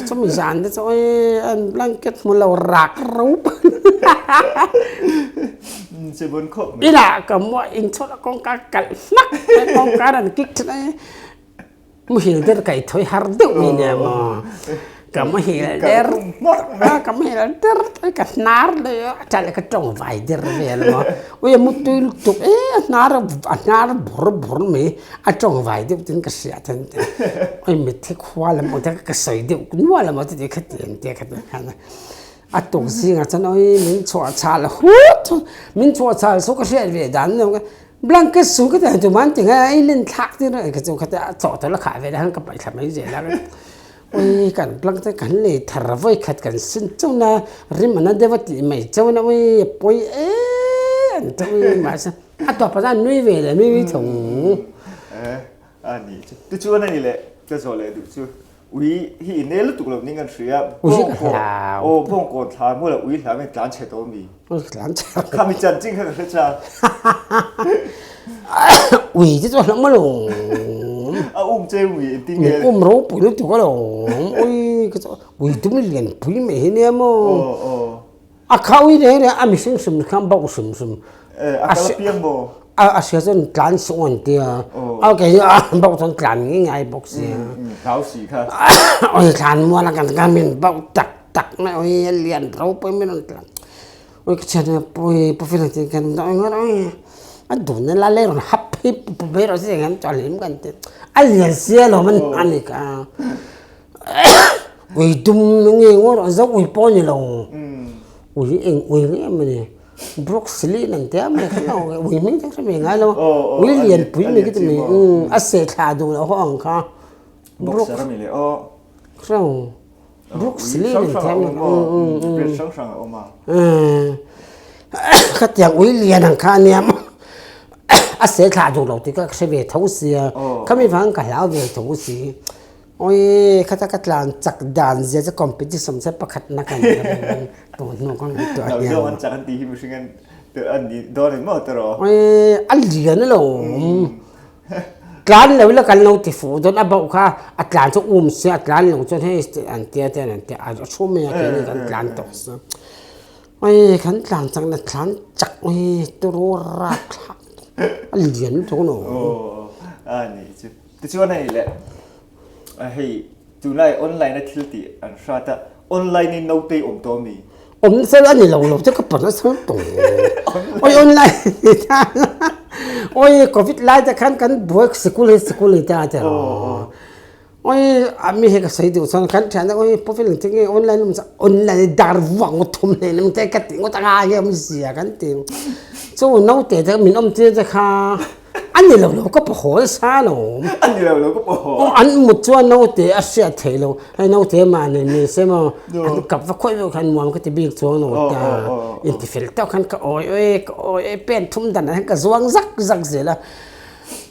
Chumi zan te chu an blanket hmu lo rak rop. Inah ka muah inchhawlh a kawngka kalh hmak mai kawngka rawn kik thin a muhil der ka i thawi har deuh mai nia maw ka muhil der ka muhil der ka hnar leh a chal ka tawng vai der vel maw ui a mutui lutuk e a hnar a hnar bur bur mai a tawng vai deuh ten ka hria ten te ui mitthi khua lam ang te ka sawi deuh nual a maw chuti khatiang te kha A tuk zingah chuan awi min chhuah chhal hut min chhuah chhal chu ka hriat ve dan lo blanket su ka ti tuman ti nge i len thlak tir ka chu kha te a chawh tawlh a khah ve han ka paih thla mai zel a ui kan blanket kan lei thar vawi khat kan sin chauh na rim ana deuh a tih mai chauh na ui a pawi em an ti ui mahse a tawp ah chuan nui ve leh nui nui tho. A ni chu tichuan a ni leh ka zawh leh duh chu Ui hi i nel lutuk lo ning kan hria. Ui hi ka hlau. Aw bawngkawn thla hmual a ui hla min tlan chhe tawh mi. Ui tlan chhe. Kha mi chan ching kha ka hre cha. Ui te chu hlawm alawm. A um che ui engtin nge. Um ropui lutuk alawm. Ui ka chu ui dum lian pui mai hi nia maw. Aw aw. A kha ui reng reng a mihring hrim kha bauh hrim hrim. A kal piang maw? A hria chuan tlan suh an tia. A kei a bauh chuan tlan ngei ngai bawk sia. Hlau si kha. Oi tlan mual a kan kan min bauh tak tak mai oi a lian ropui mai rawn tlan. Oi ka thian a pawi pawi la ti kan oi ngar oi a dun na la le rawn hap phei pup pup mai rawh se kan chuan hlim kan ti. A lian sia lo man a ni kha. Ui dum nge ngawt rawh zo ui pawh a ni lo ui eng ui nge em a ni Broccoli an tia mai kha lo ui hming te hre ve ngai lo ui lian pui mai khi ti mai a seh thla duh loh ho ang kha Boxer a mi le aw hrang Broccoli an tia mai hrang hrang a awm a khatiang ui lian ang kha a nia maw a seh thla duh lo tih ka hre ve tho sia khami vang ka hlau ve tho si. Oi khata ka tlan chak dan zia chu competition se pakhat na kan tun hnu ka ngaihtuah hian. Lo an chak an tih hi mihring an an ni dawn emaw tiraw? Oi a lian lo. Tlan lo ila kan lo ti fuh dawn a bauh kha a tlan chu um se a tlan lo chuan hei an tia te an tia a thu mai a keini kan tlan tawh se. Oi kan tlan chak na tlan chak oi turu rapthlak a lian lutuk lo. Aw a nih chu. Tichuan hei le hei tunlai online a thil tih an hrat a, online in naute awm tawh ami? Awm fel a ni lo lo chu ka pan a chhang tawh. Oi online ni ta oi covid lai te khan kan buai sikul hi sikul ni ta te oi a mi hi ka sawi duh chuan kan thian te oi pawh fel engtin nge online awm chuan online dar vuak ngawt thum hlein em te ka ti ngawt anga nge awmzia kan ti chu naute te min awm tir te kha A ni lo lo ka pahawl sa lo. A ni lo lo ka pahawl. Aw an mut chuan naute a hriat theih lo. Hei naute mah nei ni se maw an kap va khawih vek khan nuam ka ti bik chuang lo ta. Intifel tawk khan ka awi awi ka awi awi pen thum dan ah hian ka zuang zak zak zel a.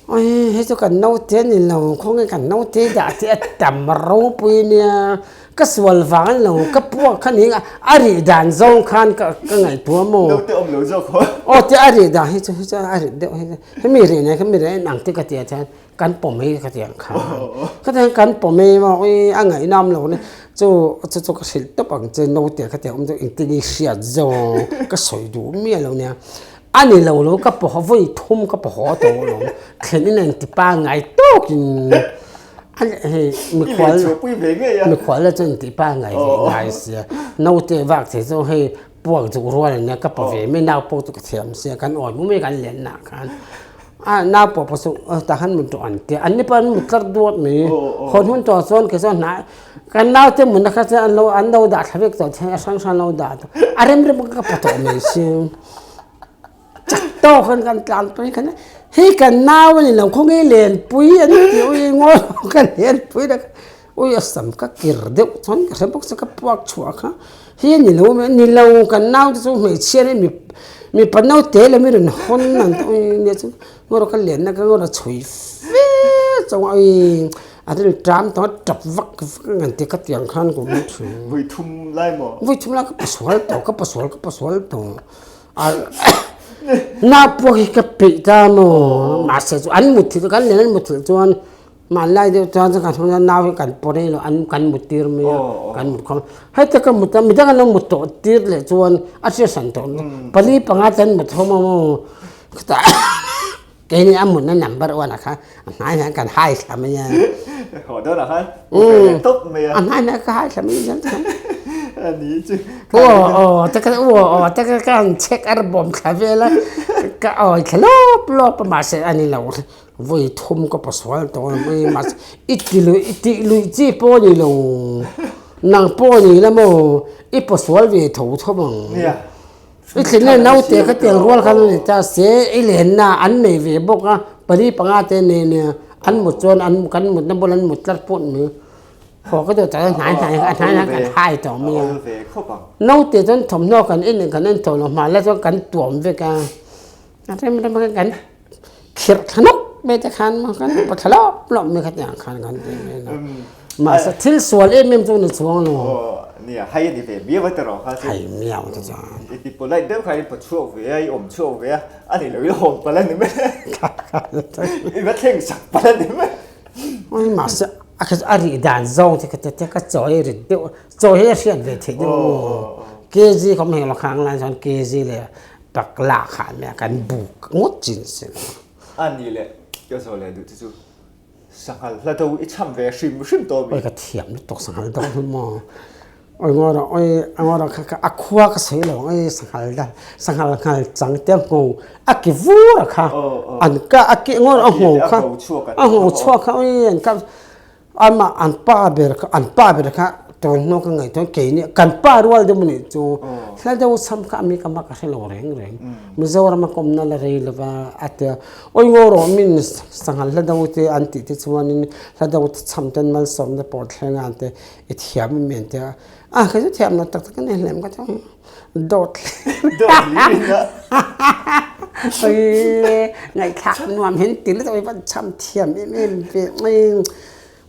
Awi hei chu kan naute a ni lo khawnge kan naute dah te a tam ropui nia. Ka sual vang a ni lo, ka puak kha ning a rih dan zawng khan ka ka ngaihtuah maw? Naute awm lo zawk haw. Aw ti a rih dan hi chu hi chu a rih deuh hi hemi rih nen hemi rih nen ang te ka ti ah chuan kan pawm hi ka ti ang kha. Ka ti ang kan pawm hi maw ui a ngaihnawm lo ni chu chu chu ka hrilh tawp ang che naute ka ti ang awm chu engtin i hriat zawng ka sawi duh miah lo nia. A ni lo lo ka pawh vawi thum ka pawh haw tawh alawm thlen in a inti pangngai tawkin hei mikhual mikhual la chu inti pangngai ve ngai sia naute vak thei chu hei puak duh rual ania ka pa ve mai nau pawh chu ka thiam sia kan awi mu mai kan len nah khan a nau pawh pawh chu tah khan mut tawh an tia an ni pawh an mut tlar duat mai hawn hun tawh chuan kei chuan hnai kan naute mutna kha chuan an lo an lo dah thla vek tawh a hrang hrang an lo dah tawh a rem rem ka pa tawh mai sia. Chak tawk an kan tlan pui khan hei kan nau a ni lo khawnge lenpui an ti ui ngawi lo ka lenpui la ui a sam ka kir deuh chuan ka hre bawk se ka puak chhuah kha hi a ni lo mai ni lo kan nau te chu hmeichhia nen mipa naute leh mi rawn hawn ang te ui nia chu ngaw ka lenna ka ngaw chhui fe chawng a ui a rilru ṭam tawh a tap vak vak a ngan tih ka tiang khan ka awm thin. Vui thum lai maw? Vui thum lai ka pasual tawh ka pasual ka pasual tawh. Na pawh hi ka peih ta maw mahse chu an mut thilh kan len an mut thilh chuan hmanlai deuh chuan kan hmang hian nau hi kan pawh rei lo an kan mut tir mai a kan mut khawm heta ka mut a midang an lo mut tawh tir leh chuan a hriatsan tawh pali panga te an mut ho maw chutah Keini a mutna number one ah khan a hmai hian kan hai thla mai a. Haw dawn ah khan u ve leh tawp mai a. A hmai hian ka hai thla mai zel khan. A ni chu. Aw aw te ka aw aw te ka ka han chek ar bawm thla vel a ka awi thla lawp lawp a mahse a ni lo vawi thum ka pasual tawh a mai mahse i ti lui i tih luih chi pawh a ni lo nang pawh a ni la maw i pasual ve tho tho ang. Nia. I thlenna naute kha tiang rual khan a ni ta se i lenna an nei ve bawk a pali panga te nei nia an mut chuan an kan mutna bul an mut tlat pawh ni haw ka duh tak a hnai hnai a hnai hnai kan hai tawh mai a naute chuan thawmhnaw kan en kan en tawh lo hmanlai chuan kan tuam vek a a rem rem a kan khirh thla nawk mai te khan maw kan pa thla lawp lawp mai kha tiang khan kan ti mai a mahse thil sual em em chu ni chuang lo nia hai ani ve miau a tiraw kha chu hai miau te chuan i ti polite deuh kha i pa chhuak ve a i awm chhuak ve a ani lo i hawm palh ani mai i va thleng sak palh ani mai oi mahse a kha chu a rih dan zawng te kha te ka chawi rit deuh chawi hi a hriat ve theih deuh kg ka awm heng lo khang lai chuan kg leh Pak lah kha meh kan buk ngawt chin si lo. A nih leh ka zawh leh duh te chu sanghal hla do i cham ve hrim hrim tawh mi. Oi ka thiam lutuk sanghal do hi maw. Oi ngaw rawh oi ngaw rawh kha a khua ka sawi lo oi sanghal da sanghal nghal chang te ngho a ki vur a kha an ka a ki ngaw rawh a ngho kha a ngho chhuak kha oi an ka Amah an pa ber kha an pa ber kha tawn hnu ka ngaihtuah keini kan pa rual deuh anih chu hla deuh cham kha ami ka mak a hre lo reng reng Mizoram a kawmna la rei lova a tia awi ngaw rawh min sanghal hla deuh te an tih te chuanin hla deuh te cham ten malsawmna pawh thleng a an tia i thiam em an tia a kei chu thiam lo tak tak a ni hlem ka ti dawt oi ngaihthlak nuam hin ti lutuk i van cham thiam em em ve.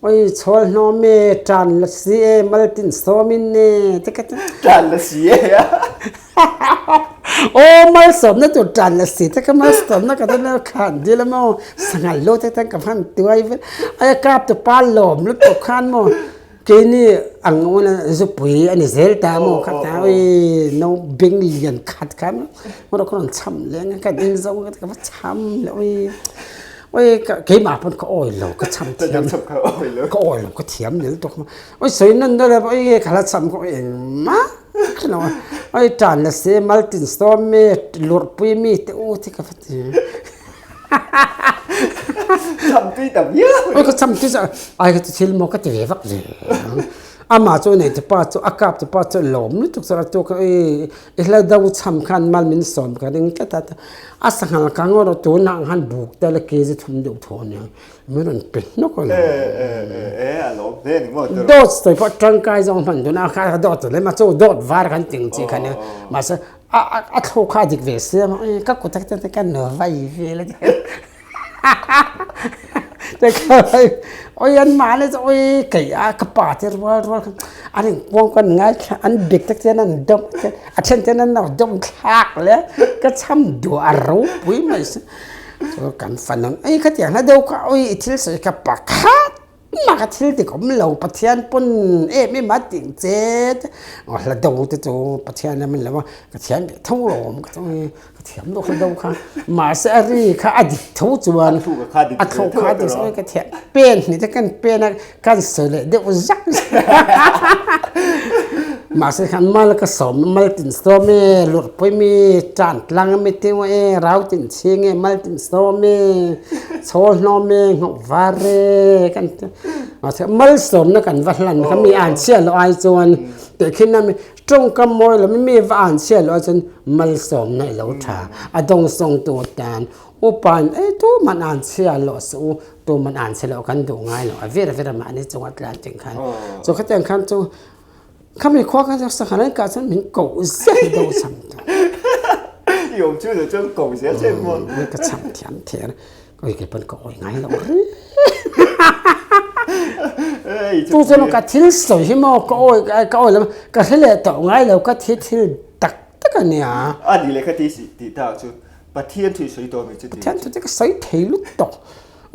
Oi chhawl hnawm e, ṭan la si e, maltin sawmin e, te ka ti. Ṭan la si e a. Aw malsawmna tur ṭan la si te ka malsawmna ka dawn a khan dil a maw sanghal lu te tan ka hman tuai vel. Ai a kap tu pa lawm lutuk khan maw keini ang ula zupui a ni zel ta maw kha ta oi no beng lian khat khan maw ka rawn cham leng a kan in zo ka va cham leh oi. Oi ka keimah pawn ka awi lo ka cham thiam ka awi lo ka thiam nil tuk oi soi nan deuh le oi ka la cham ko engmah ka lo oi tan la se maltin sawm mi lurhpui mi te u ti ka va ti cham tui ta viau oi ka cham tui ai ka thil maw ka ti ve vak ve amah chu nei te pa chu a kap te pa chu lawm lutuk chu a tuk oi i hla do cham khan mal min sawm ka ring tlat a A sanghal ka ngawt a tunah khan buk te le kg thum deuh thaw ania min rawn pe hnawk a lo. Dawt sawi pawh tangkai zawng hman dun a kha dawt lem a chu dawt var kan ting chi kha nia mahse a a thluk kha a dik ve sia maw ka kut a te ka nu vai vel a Oi an mahni chu oi kei a ka pa te rual rual khan an in kuang kan ngai thla an bek te chuan an dawm te a then ten an lo dawm thlak le ka cham duh a ropui mai si chu kan fan ang ei khatiang hla deuh kha oi i thil sawi kha pakhat mah ka thil ti awm lo Pathian pawn em em a tih che te hla deuh te chu Pathian a min lo a ka thiam ve tho lawm ka chuan Ka thiam deuh kha deuh kha. Mahse a ri kha a dik tho chuan a thluk kha a dik sawi ka thiam pen hnih te kan pen a kan sawi leh deuh zak mahse khan mal ka sawm mal tin sawm e lurhpui mi tan tlang mi tiu e rau tin chhing e mal tin sawm e chhawl hnawm e nghawk var e kan ti mahse malsawmna kan va hlan kha mi an chhiat loh ai chuan tehkhin a mi Tawngkam mawi lo mi va an chhiat loh ahcun malsawmna i lo tha. A dawngsawngtu tan upa in ei tuman an chhiat loh suh u, tuman an chhiat loh kan duh ngai lo. A vir vir a mahni chunga tlan ting khan. Chu khatiang khan chu khami khua khan sangha an kah chuan min koh zel do cham tu. I awm chu lo chuan koh zel che maw? Ka cham thiam thei a. Oi kei pawn ka awi ngai lo ri. Tu chuan ka thil sawi hi maw ka awi ka awi lo ka hre leh tawh ngai lo ka thi thil tak tak a nia. A ni leh kha ti si tih tak chu Pathian thu i sawi tawh mi chu ti. Pathian thu chu ka sawi thei lut tawh.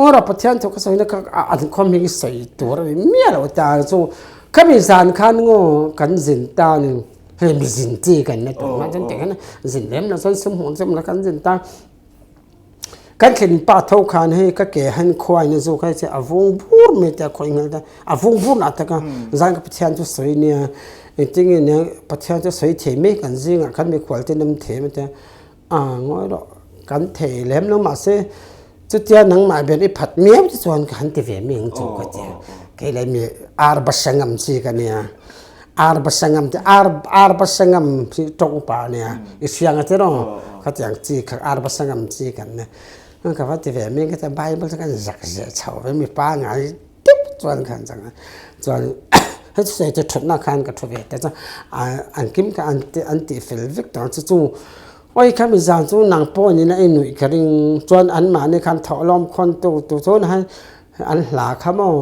Ora Pathian thu ka sawi na kha an khawm hi sawi tur a ni miah lo ta chu khami zan khan ngaw kan zin ta ni hei mi zin chi kan la tur hma chuan tikhan zin lem lo chuan sum hmuh chu kan zin ta. Kan thlen pa tho khan hei ka ke han khuai na zu kha che a vung bur mai te a khawih nghal ta a vung bur na taka zan ka Pathian chu sawi nia engtin nge nia Pathian chu sawi thei mai kan zingah khan mikhual te an awm thei mai te a ngawi rawh kan thei lem lo mahse chutia nangmah ber i phat miau te chuan ka han ti ve mai ang chu ka ti a kei leh mi ar basa ngam chi ka nia ar basa ngam te ar ar basa ngam hi tawng upa a nia i hriang a ti rawng khatiang chi kha ar basa ngam chi kan nia ka va ti ve mi ka ti bible chu kan zak zeh chho ve mi pa ngai deuh chuan khan chang chuan hei chu sawi chu thutna khan ka thu ve te chuan an kim kha an ti an tih fel vek tawh chu chu oi kha mi zan chu nang pawh ni na i nuih ka ring chuan an mahni khan thawhlawm khawn tu tu chuan han an hla kha maw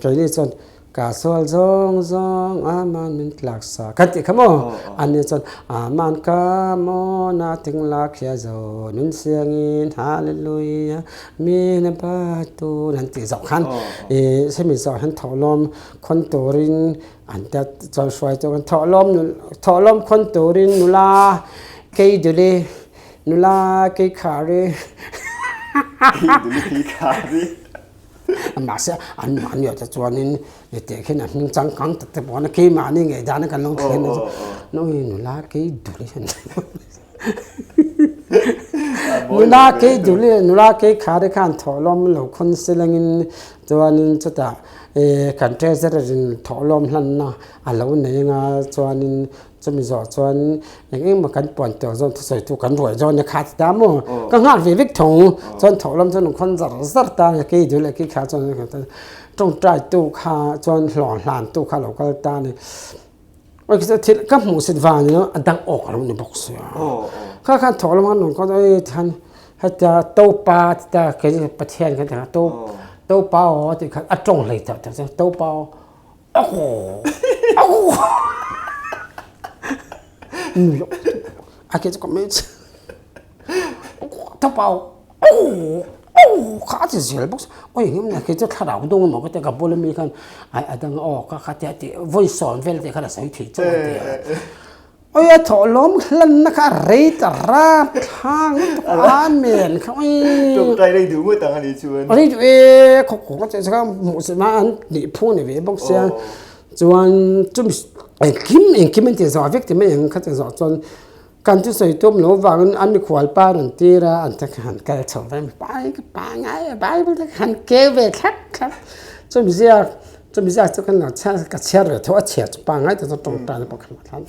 Keini chuan ka sual zawng zawng aman min tlak sa kan tih kha maw? Ani chuan aman ka maw na ting la khia zo nun siangin hallelujah min a batu an tih zawh khan i hemi zawh hian thawhlawm khawn turin an tia chuan hruai chu kan thawhlawm thawhlawm khawn turin nula kei duli nula kei khari kei duli kei khari Mahse, anmahni ah te chuanin i teh khian a hming changkang tak te pawh a keimahni ngei dan a kan lo thlen a chu nawi nula kei dul hian nula kei dul i nula kei khar i khan thawhlawm lo khawn silangin chuanin chutah kan treasurer in thawhlawm hlanna a lo nei anga chuanin Chumi zawh chuan eng eng maw kan puan tur zawn thusawi tu kan ruai zawn a kha ti ta maw? Ka nghak ve vek thung. Chuan thawh lam chuan an khawn zar zar ta a, kei dul leh kei kha chuan tawngtai tu kha chuan hlawh hlan tu kha lo kal ta a ni. Oi thil ka hmuh sit vang ni lo a dang awk a lo ni bawk sia. Kha khan thawh lam khan rawn khawn oi tikhan hetia topa ti ta kei Pathian kan ti kha to. Topao a tih khan a tawng hlei tak tak chuan Topao aw aw a ke chu ka mei chu Topao aw aw kha a ti zel bawk oi engemaw ni kei chu thlarau dawng emaw ka tia ka bula mi khan ai a dang aw ka kha tia tih vawi sawn vel te khan a sawi thei chauh a ti a. Oi a thawh lawm hlanna kha a rei ta rap thlang lutuk amen kha oi. Tawngtai rei duh ngawt ang a nih chuan. Rei duh e khaw kawng a cheh kha hmuh se ma an nih phu ni ve bawk sia chuan chumi engkim engkim an ti zawh vek ti mai ang kha ti zawh chuan kan chu sawi tum lo vangin an mikhual pa rawn tir a an ta kha han kal chho ve pai ka pa ngai a bible te kha han keu ve thlap thlap chumi ziak Chumi zat chu kan lo chhiar ka chhiar ve tho a chhiar chu pangngai tak chu tawngtaina pawh kan thlan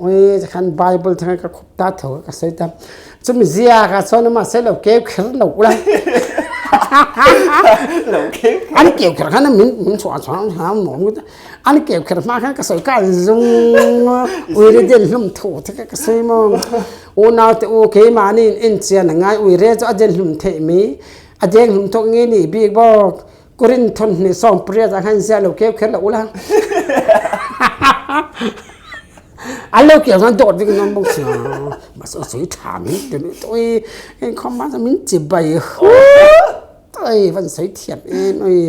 ui khan bible thang ka khup ta tho ka sawi ta chumi ziak ah chuan mahse lo keu kher lo ula lo keu an keu kher khan min min chhuah chuan ha mawm an keu kher hma khan ka sawi ka zung ui re den hlum thu te ka sawi mo unau te u keimahni in en chian a ngai ui re chu a den hlum theih mi a deng hlum thawk nge ni bik bawk Korin thawmhnih 18 ah khan ziah lo keu kher lo ula. An lo keu khan dawt vek non bawk sia. Mas o sui tha min te mi toi en khom ma min chi bai hu. Toi van sui thiam em oi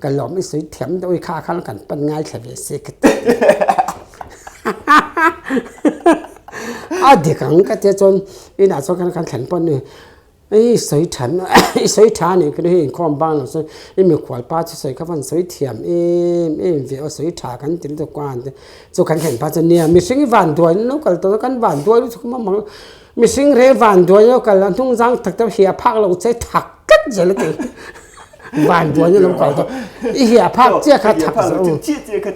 ka lom i sui thiam oi kha khan kan pan ngai thla ve se ka ti. A dik ang ka tia chuan inah chuan kan kan thlen pawh ni I sawi tha i sawi tha anih khi hei inkhawm bang lo chuan i mikhual pa chu sawi kha van sawi thiam em em ve aw sawi tha kan ti lutuk a an ti chu kan thlen pa chu nia mihring i van duai lo kal tawh kan van duai lutuk a mang mihring reng van duai lo kal a hnung zang tak tak hi a phak lo che thak tlat zel a ti van duai lo kal tawh i hi a phak chiah kha thak zel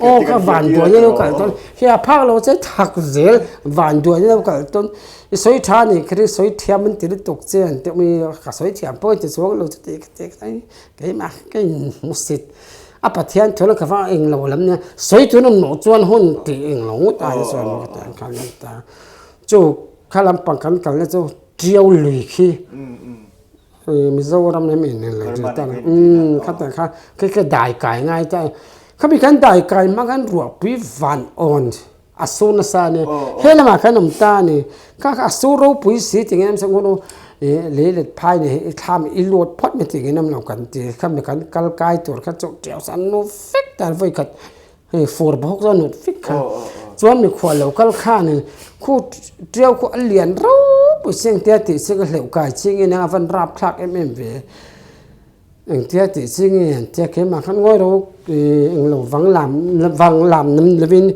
aw ka van duai lo kal tawh hi a phak lo che thak zel van duai lo kal tawh I sawi tha a nih kha i sawi thiam an ti lutuk che an ti umi ka sawi thiam pawh i ti chuang lo chu tih ka ti kha keimah ka inhmusit a Pathian thu la ka va eng lo lam nia sawi tun awm loh chuan hun tih eng lo ngawt ai chuan ka ti ang khan an ta chu kha lampang kan kalna chu Tiau lui khi Mizoram lam in lo ti ta kha ta kha khi ka dai kai ngai ta khami kan dai kai hma khan ruahpui van awn A sur nasa a ni. He lamah khan awm ta a ni. Kha kha a sur ropui si ti ngei ang hun lei let phai ni i thlam i lut phawt mai ti ngei lo kan ti. Kha mi kan kal kai tur kha chu tiau sa an nu vek ta vawi khat hei fur bawk chuan nut vek kha. Chuan mikhual lo kal khanin khu tiau khu a lian ropui si engtia tih chi ka hleuh kai chi nge nia a van rapthlak em em ve. Engtia tih chi nge an tia keimah khan ngawi ro englo vang lam vang lam nam lovin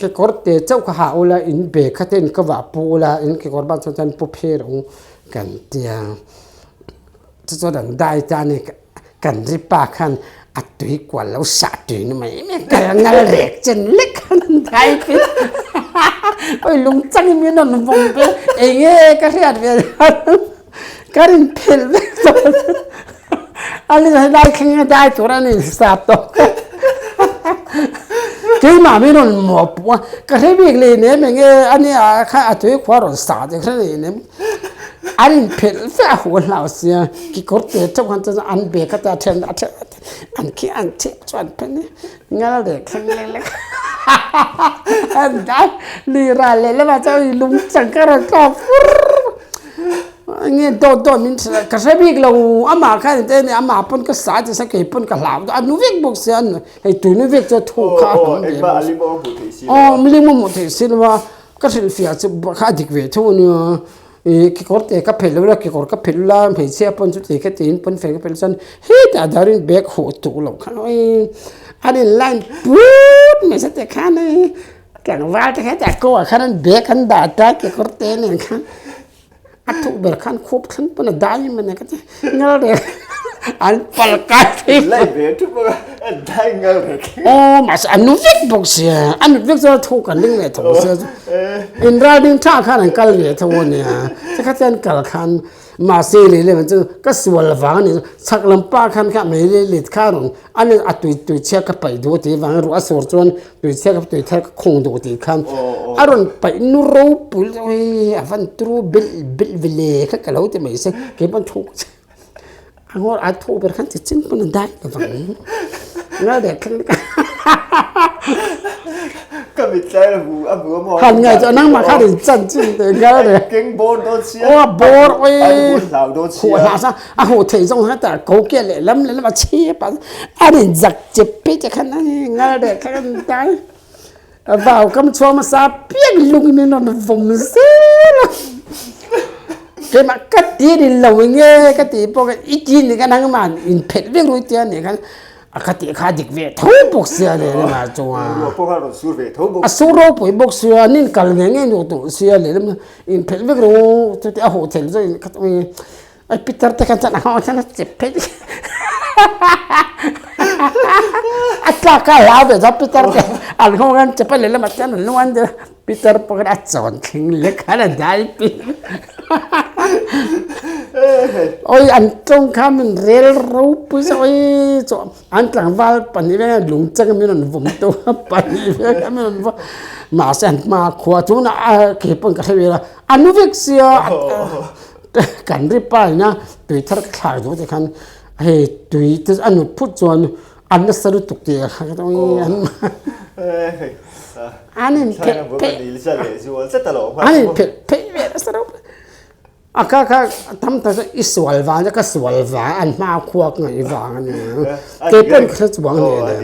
kekawr te chauh kha hah ula in bag kha te in ka vah pu ula in kekawr bak chuan chuan pu phe rawh u kan tia chu chuan an dai ta a ni kan ri pa khan a tui kual lo sah tui na mai em em kal ngal rek chen lek khan an dai pin oi lung changin min rawn vawm ve enge ka hriat ve Ka rin phelh vek tawh a ni helai thleng a dai tur a ni sa tawh keimah min rawn mawh pawh a ka hre bik leh nem eng nge a nia kha a tui khua rawn sa te hre leh nem an in phelh vek a hual hlau sia kekawr te chauh khan chuan an bag a then a then an khi an chhep chu an phen ngal leh thleng leh lek an dai lui ral leh lamah chuan lung chang ka rawn tlawk fur. Nge dawt dawt min hrilh a, ka hre bik lo amah khan eng te amah pawn ka sa ti sa kei pawn ka hlau a nu vek bawk sia hei tui nu vek chu thu kha a hnam ve bawk sia aw milim a hmuh theih si lo a ka hrilh fiah chu kha a dik ve tho a nia ih kekawr te ka phelh lo la kekawr ka phelh la hmeichhia pawn chu ti kha tiin pawn fen ka phelh chuan hetah darin bag huh tuk loh khan awii an in line put mai sa te khan hei Tlangval te kha ko ah khan an bag an dah ta kekawr te nen khan a thuh ber khan khup thleng pawn a dai em ani ka ti ngal rek an pal kai phei lai ve thu bawk a dai ngal rek aw mahse an nu vek bawk sia an nut vek chuan thu kan ring ve tho sia in ralring tha khan an kal ve tho ania chikhat an kal khan Mahse lei leh chu ka sual vang a ni chu chhak lam pa khan kha mei leh lit kha rawn a ni a tui tui chhia ka paih duh tih vang ruah a sur chuan tui chhia ka tui thar ka khung duh tih khan a rawn paih nu ropui hei a van turu bilh bilh ve le kha ka lo ti mai se kei pawn thu. A ngawr a thu ber khan chi chin pawn a dai ka vang. Ngal dek thleng Ka mit tlai a hu a hmu a maw. Han ngai chu nangmah khan in chan chin te ngal re. Keng bawr dawn sia. Aw bawr oi. An bul hlau dawn sia. Hu hla sa a hu thei zawng kha ta ko ke leh lam leh lam a chhi pa an in zak chep pe che khan ngal dek khan dai. Vau kam chhuak hmasa piak lung in min rawn vawm zel a. Keimah ka ti ni lo nge ka ti pawh kha i ti ni khan nangmah in phelh vek ru tia ni khan a ka tih kha a dik ve tho bawk sia leh lamah chuan. Ruah pawh kha a rawn sur ve tho bawk. A sur ropui bawk sia an in kal ngei ngei duh duh sia leh lam in phelh vek ru chuti a huh thel zawk in ka Ai pitar te khan chuan a nghawng chuan a chep phei a tlak a hlau ve chuan pitar te an nghawng an chep a lehlamah chuan an luan deuh a pitar pawh khan a chawn thleng lek khan a dai pin oi an tawng kha min rel ropui zawk oi chu an tlangval pahnih vel hian lungchang min rawn vawm tawh a pahnih vel kha min rawn vawm mahse an hma khua chungah a keipawn ka hre ve a a nu vek sia. Kan ri pa ina tui thar ka thlak duh te khan hei tui te a nut phut chuan a nasa lutuk tih a kha an in phelh pheih an in phelh pheih ve nasa reuh a kha kha tam tak chu i sual vang ka sual vang an hma khua ka ngaih vang a ni kei pawn ka hre chuang hle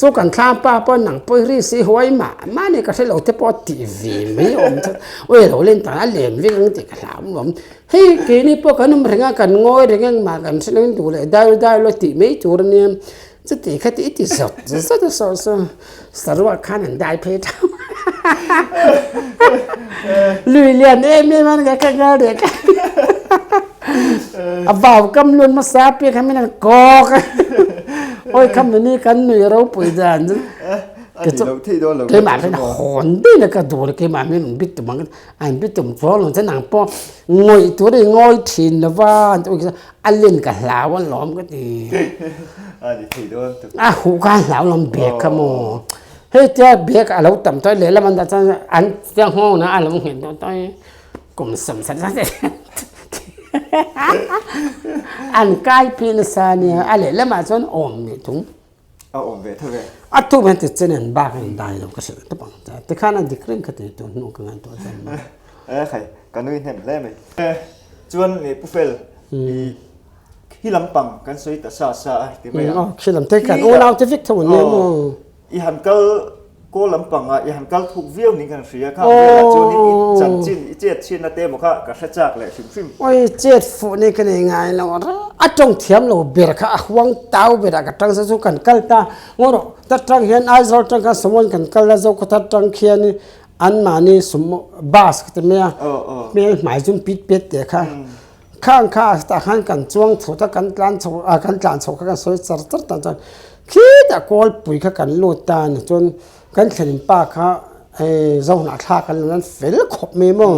Chu kan thlam pa pawh nang pawi ri si huai mah mah ni ka hre lo te pawh tih ve mai awm chu ui lo len tan a len vek ang tih ka hlau awm. Hei keini pawh kan awm reng a kan ngawi reng engmah kan hre lo in duh leh dai dai lo tih mai tur a nia chuti kha tih i ti zawt zawt a saw saw saruak khan an dai phei tho lui lian em em an ka ngal rek a vau kam lun hmasa piak kha min an kawk a oi kha mini kan nui ropui dan chu keimah khan hawn daih a ka duh a keimah min an bit tum ang an bit tum chuang lo chuan nang pawh ngawih tur i ngawi thin lo va a len ka hlau a lawm ka ti a huh kha a hlau lawm bag kha maw hei tia bag a lo tam tawh lehlam an dah chuan an tia nghawng na a lo nghet deuh tawh kum sawmsarih zat an kai phih nasa ania a lehlamah chuan awm nih thung a awm ve tho ve a tu hian ti chen an bak an dai lo ka hrilh tawp ang che tikhan a dik reng kha ti tun hnu ka ngaihtuah chuan e khai ka nui hnem hle mai chuan ni pu fel i khi lampang kan sawi ta sa sa a ti mai ang khi lam te kan unau te vek tho an nia maw I han kal kawl lampang ah i han kal thuk viau ning kan hria kha velah chuan i chanchin i chet chhiatna te emaw kha ka hre chak leh hrim hrim. Oi chet fuh ni ka nei ngai lo a tawng thiam lo ber kha a huang tau ber ah ka tang sa chu kan kal ta ngaw rawh ta tang hian Aizawl tang khan Samuan kan kal a Zokhawthar tang khian an mahni sumo bus ka ti mai a hmel hmai zum pit pet te kha Khang kha tah khan kan chuang chho ta kan tlan chho a kan tlan chho kha kan sawi char char tan chuan khitah kawlpui kha kan lut ta a ni chuan kan thlenin pa kha hei zohnah thlak an lo fel khawp mai maw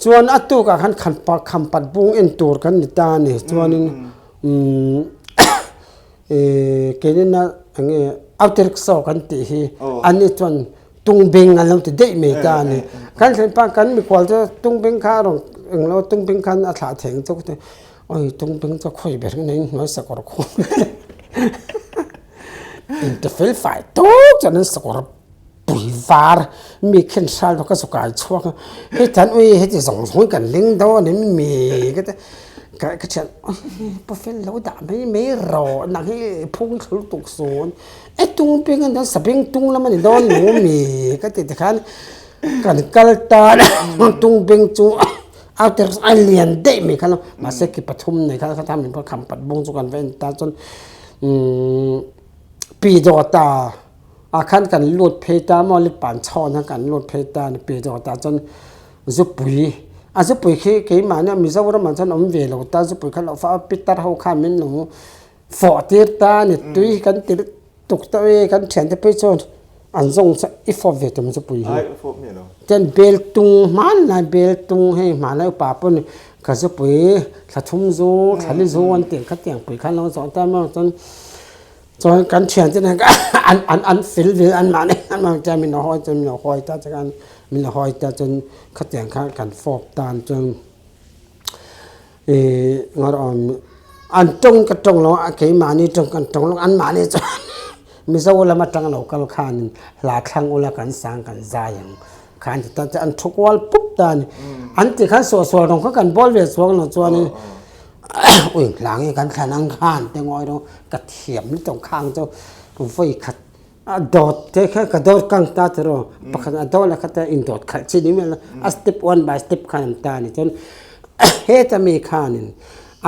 chuan a tukah khan khampa khampat bung en tur kan ni ta a ni chuanin umm keinin a eng nge auto rickshaw kan tih hi ani chuan Tungbing an lo ti daih mai ta a ni. Kan thlen pa kan mikhual chu tungbing kha a rawn eng lo tungbing khan a thlah theng chu ka ti oi tungbing chu khawi ber in in hnuai sakawr khum in ti fel fai tawk chuan an sakawr pui var mi khen hral rawk a zu kai chhuak a hei tan ui heti zawng zawng hi kan ling dawn a ni mi ka ti ka ka thian oi pu fel lo dah mai mai rawh nang hi phung thlur tuk sawn. E tung ping an sabeng tung lam a ni dawn lo mi ka ti tikhan kan kal tan tung beng chu a ter a lian daih mai kha lo mahse ki pathum nei kha kha min kham pat bung chu kan va en ta chuan umm pi dawta ah khan kan lut phei ta maw le pan chhawn khan kan lut phei ta ni pi dawta chuan zupui a zupui khi keimahni Mizoram ah chuan awm ve lo ta zupui kha lo fa pitar ho khan min lo Fawh tir ta ni tui hi kan ti tuk tawh i kan thiante phei chuan an zawng chu i fawp ve tum chu pui hi. Chuan bel tung hmanlai bel tung hei hmanlai upa pawh ni ka zupui thla thum zu thla li zu an tih khatiang pui khan lo zawh ta maw chuan chuan kan thiante nen an an an fel ve an mahni an mahni chuan min lo hawi chuan min lo hawi ta chuan min lo hawi ta chuan khatiang khan kan fawp tan chuan. Ngawr awm an tawng ka tawng lo a keimahni tawng kan tawng lo anmahni chuan Mizo lam atang lo kal khanin hla thlang ula kan sang kan zai ang kha an ti ta chuan an thu kual pup ta a ni. An ti khan suahsual rawng kha kan bawl ve chuang lo chuanin ui hla nge kan thlan ang khan te ngawi rawng ka thiam lutuk khang chu vawi khat A dawt te kha ka dawt kang ta tiraw pakhat a dawt la kha ta in dawt khalh chi ni mai lo a step one by step khan an ta a ni chuan heta mi khanin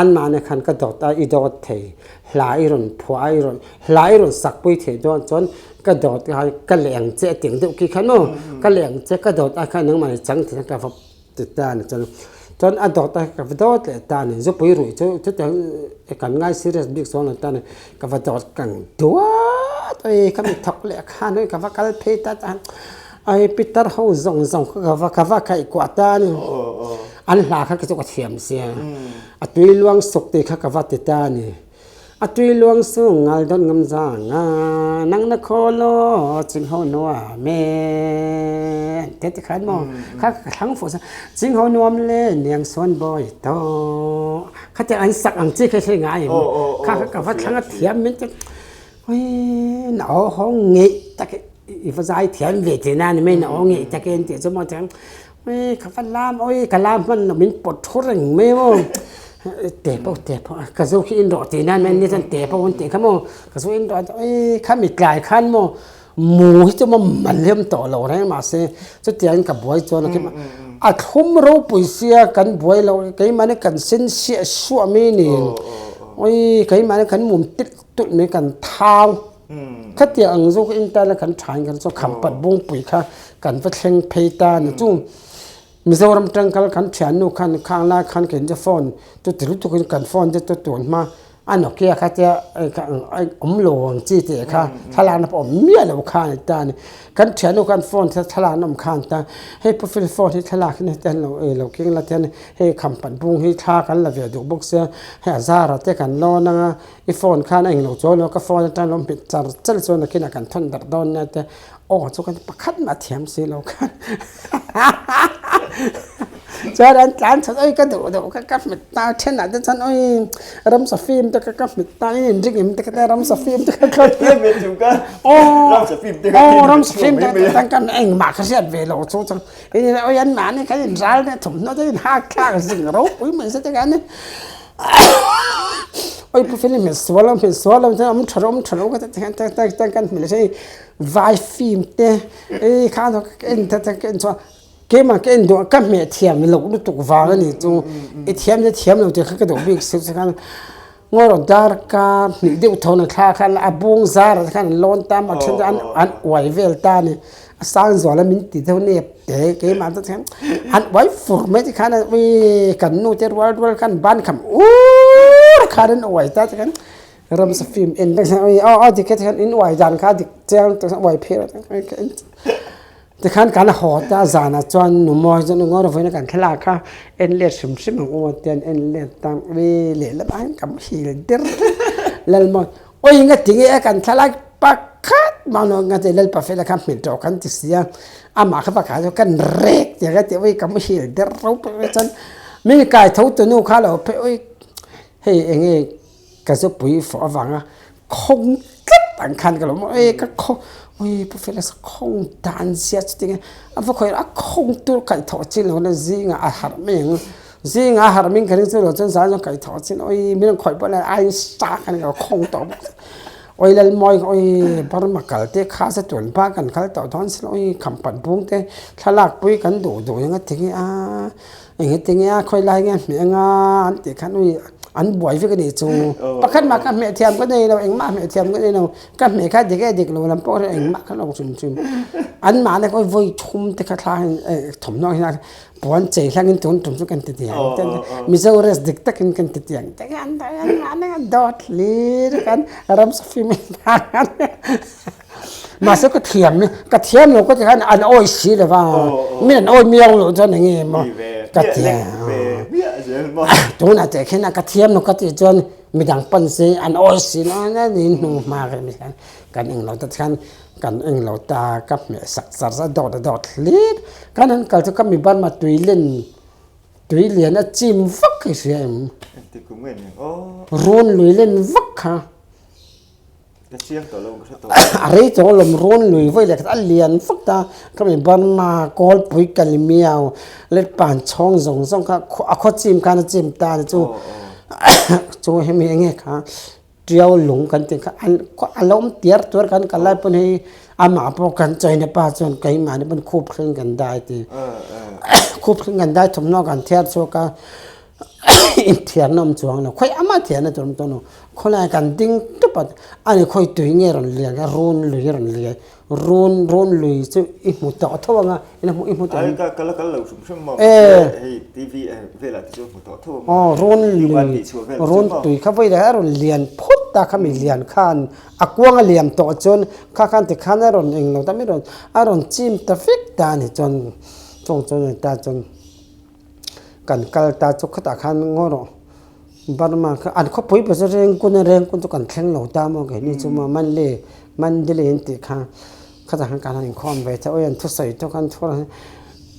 anmahni khan ka dawt a i dawt thei hla i rawn phuah a i rawn hla i rawn sak pui theih dawn chuan ka dawt kha ka leh ang che a ti ang deuh khi khan maw ka leh ang che ka dawt a khan nangmah ni chang thei ka va ti ta a ni chuan chuan a dawt a ka va dawt leh ta a ni zupui ruih chu chutiang kan ngai serious bik chuang lo ta a ni ka va dawt kang duat a ka mi thawk leh khan hei ka va kal phei ta ta ai pitar ho zawng zawng kha ka va ka va kaih kuah ta a ni an hla kha kei chu ka thiam sia a tui luang suk tih kha ka va ti ta a ni. A tui luang sung ngal dawt ngam zang a, nang na khaw law ching ho nuam e te ti khan maw kha ka thlang fuh sa ching ho nuam le niang sawn bawi to kha te an sak ang chi kha hre ngai em kha kha ka va thlang a thiam min te oi na aw ho ngeih tak i va zai thiam ve te na ni mai na aw ngeih tak en ti chu maw chang Ui ka va lam oi ka lam hman lo min pawt thu reng mai maw te pawh te pawh ka zu khi in rawh tih nan mai ni chuan te pawh an tih kha maw ka zu in rawh oi kha mi tlai khan maw mu hi chu maw mal hi a awm tawh lo reng mahse chutiangin ka buai chuan a thlum ropui sia kan buai lo keimahni kan sen siah suah mai ni oi keimahni kan mum tilh tulh mai kan thau. Khatiang ang zawk in tana kan tha in kan chu khampat bungpui kha kan va thleng phei ta ni chu Mizoram tangkal kan thiannu khan khang lai khan kein chu phone chu ti lutuk in kan phone te chu tun hma a Nokia kha tia awm lo ang chi tih kha thlalak na pawh awm miah lo kha ani ta ni kan thiannu khan phone te thlalak na awm khan ta hei pu fel phone hi thlalak hi heti an lo keng la te hei khampat bung hi thla kan la ve duh bawk sia hei a zara te kan lawn anga I phone khan a englo chuan lo ka phone atang lo hmet char char chuan nakinah kan thawn darh dawn nia te aw chu kan pakhat mah thiam si lo khan chuan an tlan chhan oi ka duh duh ka ka hmet ta thenah te chuan oi ramsa film te ka ka hmet ta in inring em te ka tia ramsa film te ka ka aw ramsa film te ka ka engmah ka hriat ve lo chu chuan oi an mahni khan in ral te thawmhnaw te in hak thlak zing ropui mai se te khan Oi pu fel hmel sual lo hmel sual lo chuan awm tha rawh awm tha rawh ka ti hian tak tak tak kan hmel hi vai film te ei kha ka en ta ka en chuan keimah ka en duh a ka hmeh thiam loh lutuk vang a ni chu i thiam te thiam lo tih kha ka duh bik si chu khan ngawi rawh darkar hnih deuh tho na thla khan a bung zar ah te khan an lawn ta a then chu an uai vel ta a ni. A sang zual a min ti deuh nep te keimah chu chuan an uai fur mai te khan ui kan nu te rual rual khan ban kham ur khan an uai ta te khan ramsa film en vek ui aw aw dik khan in uai dan kha dik chiang te uai phir te khan kan haw ta zanah chuan nu mawi chuan u ngawi vawiin kan thlalak kha en let hrim hrim ang u tian en let ta ui lehlamah hian ka muhil der lalmawi Oi nga ti nge kan thlalak pakhat mah no nga ti Lalpa fela kha hmet rawh kan ti sia amah kha pakhat chu kan rek ti ka ti oi ka muhil der ro pawh chuan mi kai tho tu nu kha lo phei oi hei enge ka zu pui fawh avanga khawng tlat ang khan ka lo oi ka khawng oi pu fela sa khawng dan zia chu tinge a va khawi a khawng tur kaih thawh chin lo na zingah a harh mai ang. Zing a har min ka ring chu lo chuan zan chuan kaih thawh chin oi min khawih pawh lai ai sa khan ka khawng tawh bawk oi lal mawi oi Burma kal te kha se tun pa kan kal tawh dawn sin oi khampat bung te thlalak pui kan duh duh eng a ti nge a eng a ti nge a khawi lai nge hmeh anga an tih khan oi an buai vek a nih chu pakhat mah ka hmeh thiam ka nei lo engmah hmeh thiam ka nei lo ka hmeh kha dik e dik lo lam pawh engmah kha lo hrim hrim an mahni khawi vawi thum te kha thla thawmhnaw hian Puan chei hlangin tun tum chu kan ti tiang ten Mizo res dik takin kan ti tiang te kan dawt hlir kan ram safi mai mahse ka thiam ka thiam lo ka ti khan an awi si lova min an awi miau lo chuan enge maw ka ti tunah te khin a ka thiam lo ka tih chuan midang pan se an awi si lo a ni hnu hma kan eng lo ta khan Kan eng lo ta ka hmeh sak char a dawt a dawt hlir. Kan han kal chu ka mi Burma tui len Tui lian a chim vak hi hria em? Engti kum nge ni ang aw? Run lui len vak kha. Ka chiang tawh lo ka hre tawh. A rei tawh alawm run lui vawi leh khat a lian vak ta. Ka mi Burma Kawlpui Kalimiau let pan chhawng zawng zawng kha a khaw chim khan a chim ta ni chu. Chu hemi enge kha Tiau lung kan tih kha a lo awm tiar tuar kan kal lai pawn hei amah pawh kan China pa chuan keimahni pawn khup thleng kan dai ti khup thleng kan dai thawmhnaw kan thiar chhuak a inthiarna awm chuang lo khawi amah thiarna tur awm tawh lo khawlai kan ding tup a ani khawi tui nge rawn lian a run lui a rawn lian Run run lui chu i hmu tawh tho anga ila hmu i hmu tawh em? Ka la kal lo hrim hrim maw mahse hei TV velah te chu hmu tawh tho a maw run lui run tui kha vawi leh a rawn lian phut a khami lian khan a kuang a liam tawh chuan kha khan tikhan a rawn englo ta mai rawn a rawn chim ta vek ta a ni chuan chung chuan a ni ta chuan kan kal ta chu khatah khan ngaw rawh Burma kha an khawpui pawh chu Rengkun a Rengkun chu kan thleng lo ta maw keini chu maw Manle Mandalay an tih kha khatah khan kan han inkhawm ve ta awi an thusawi tawk an thu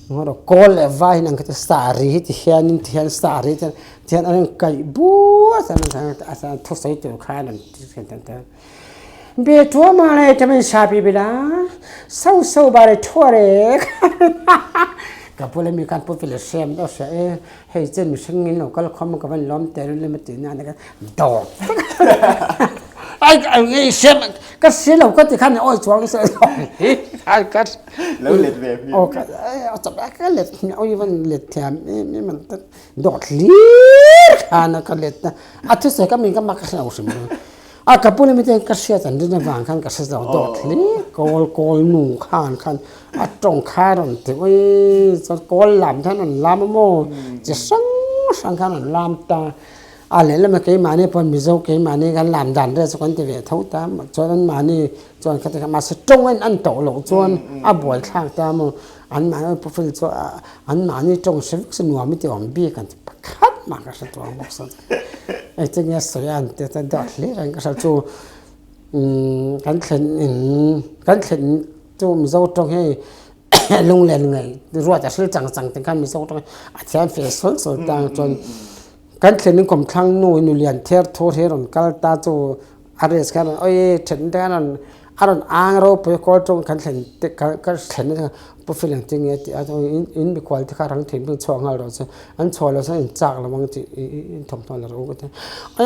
ngaw rawh kawl leh vai hian an kha chu sari hi ti hianin ti hian sari te ti hian an inkaih buat a thusawi tur khan an ti Be tua ma le ta min sa pi bila sau sau ba le thua re ka pula mi kan pu file sem do se e hei chen mi sing in lo kal khom ka van lom te le ma ti na ka do ai ai ngi sem ka si lo ka ti khan oi chuang se ai ka lo let ve mi o ka ai chap ka let oi van let thiam mi man ta dot hlir khan ka let na a thu se ka mi ka mak hlau hrim A ka pu le miten ka hriat an rin avang khan ka hre zo dawt hle. Kawl kawl nu khan khan a tawng kha rawn ti ui chuan kawl lam khan an lam a maw chi hrang hrang khan an lam ta. A lehlam a keimahni pawh Mizo keimahni kan lam dan vel chu kan ti ve tho ta chuan anmahni chuan khati kha mahse tawng en an tawh loh chuan a buaithlak ta maw anmahni profile chu anmahni tawng hre vek se nuam i ti awm bik an ti pakhat mah ka hre tawh ang bawk sawn. Engtin nge sawi a an ti a dawt hle reng ka hria chu kan thlen in kan thlen chu Mizo tawng hi lunglen ngaih ruat a hril chang chang te khan Mizo tawng hi a thiam fel sawl sawl ta ang chuan kan thlen in kawmthlang nu in nulian ther thur hi a rawn kal ta chu a race khan awii then te khan a rawn a rawn ang ropui kawl tawng kan thlen te ka ka thlen a pu fel engtin nge tih a in in mikhual te kha rang thei hming chhuak nghal rawh se an chhuah loh chuan in chak lo ang tih i in thawmhnaw la rawh u ka ti a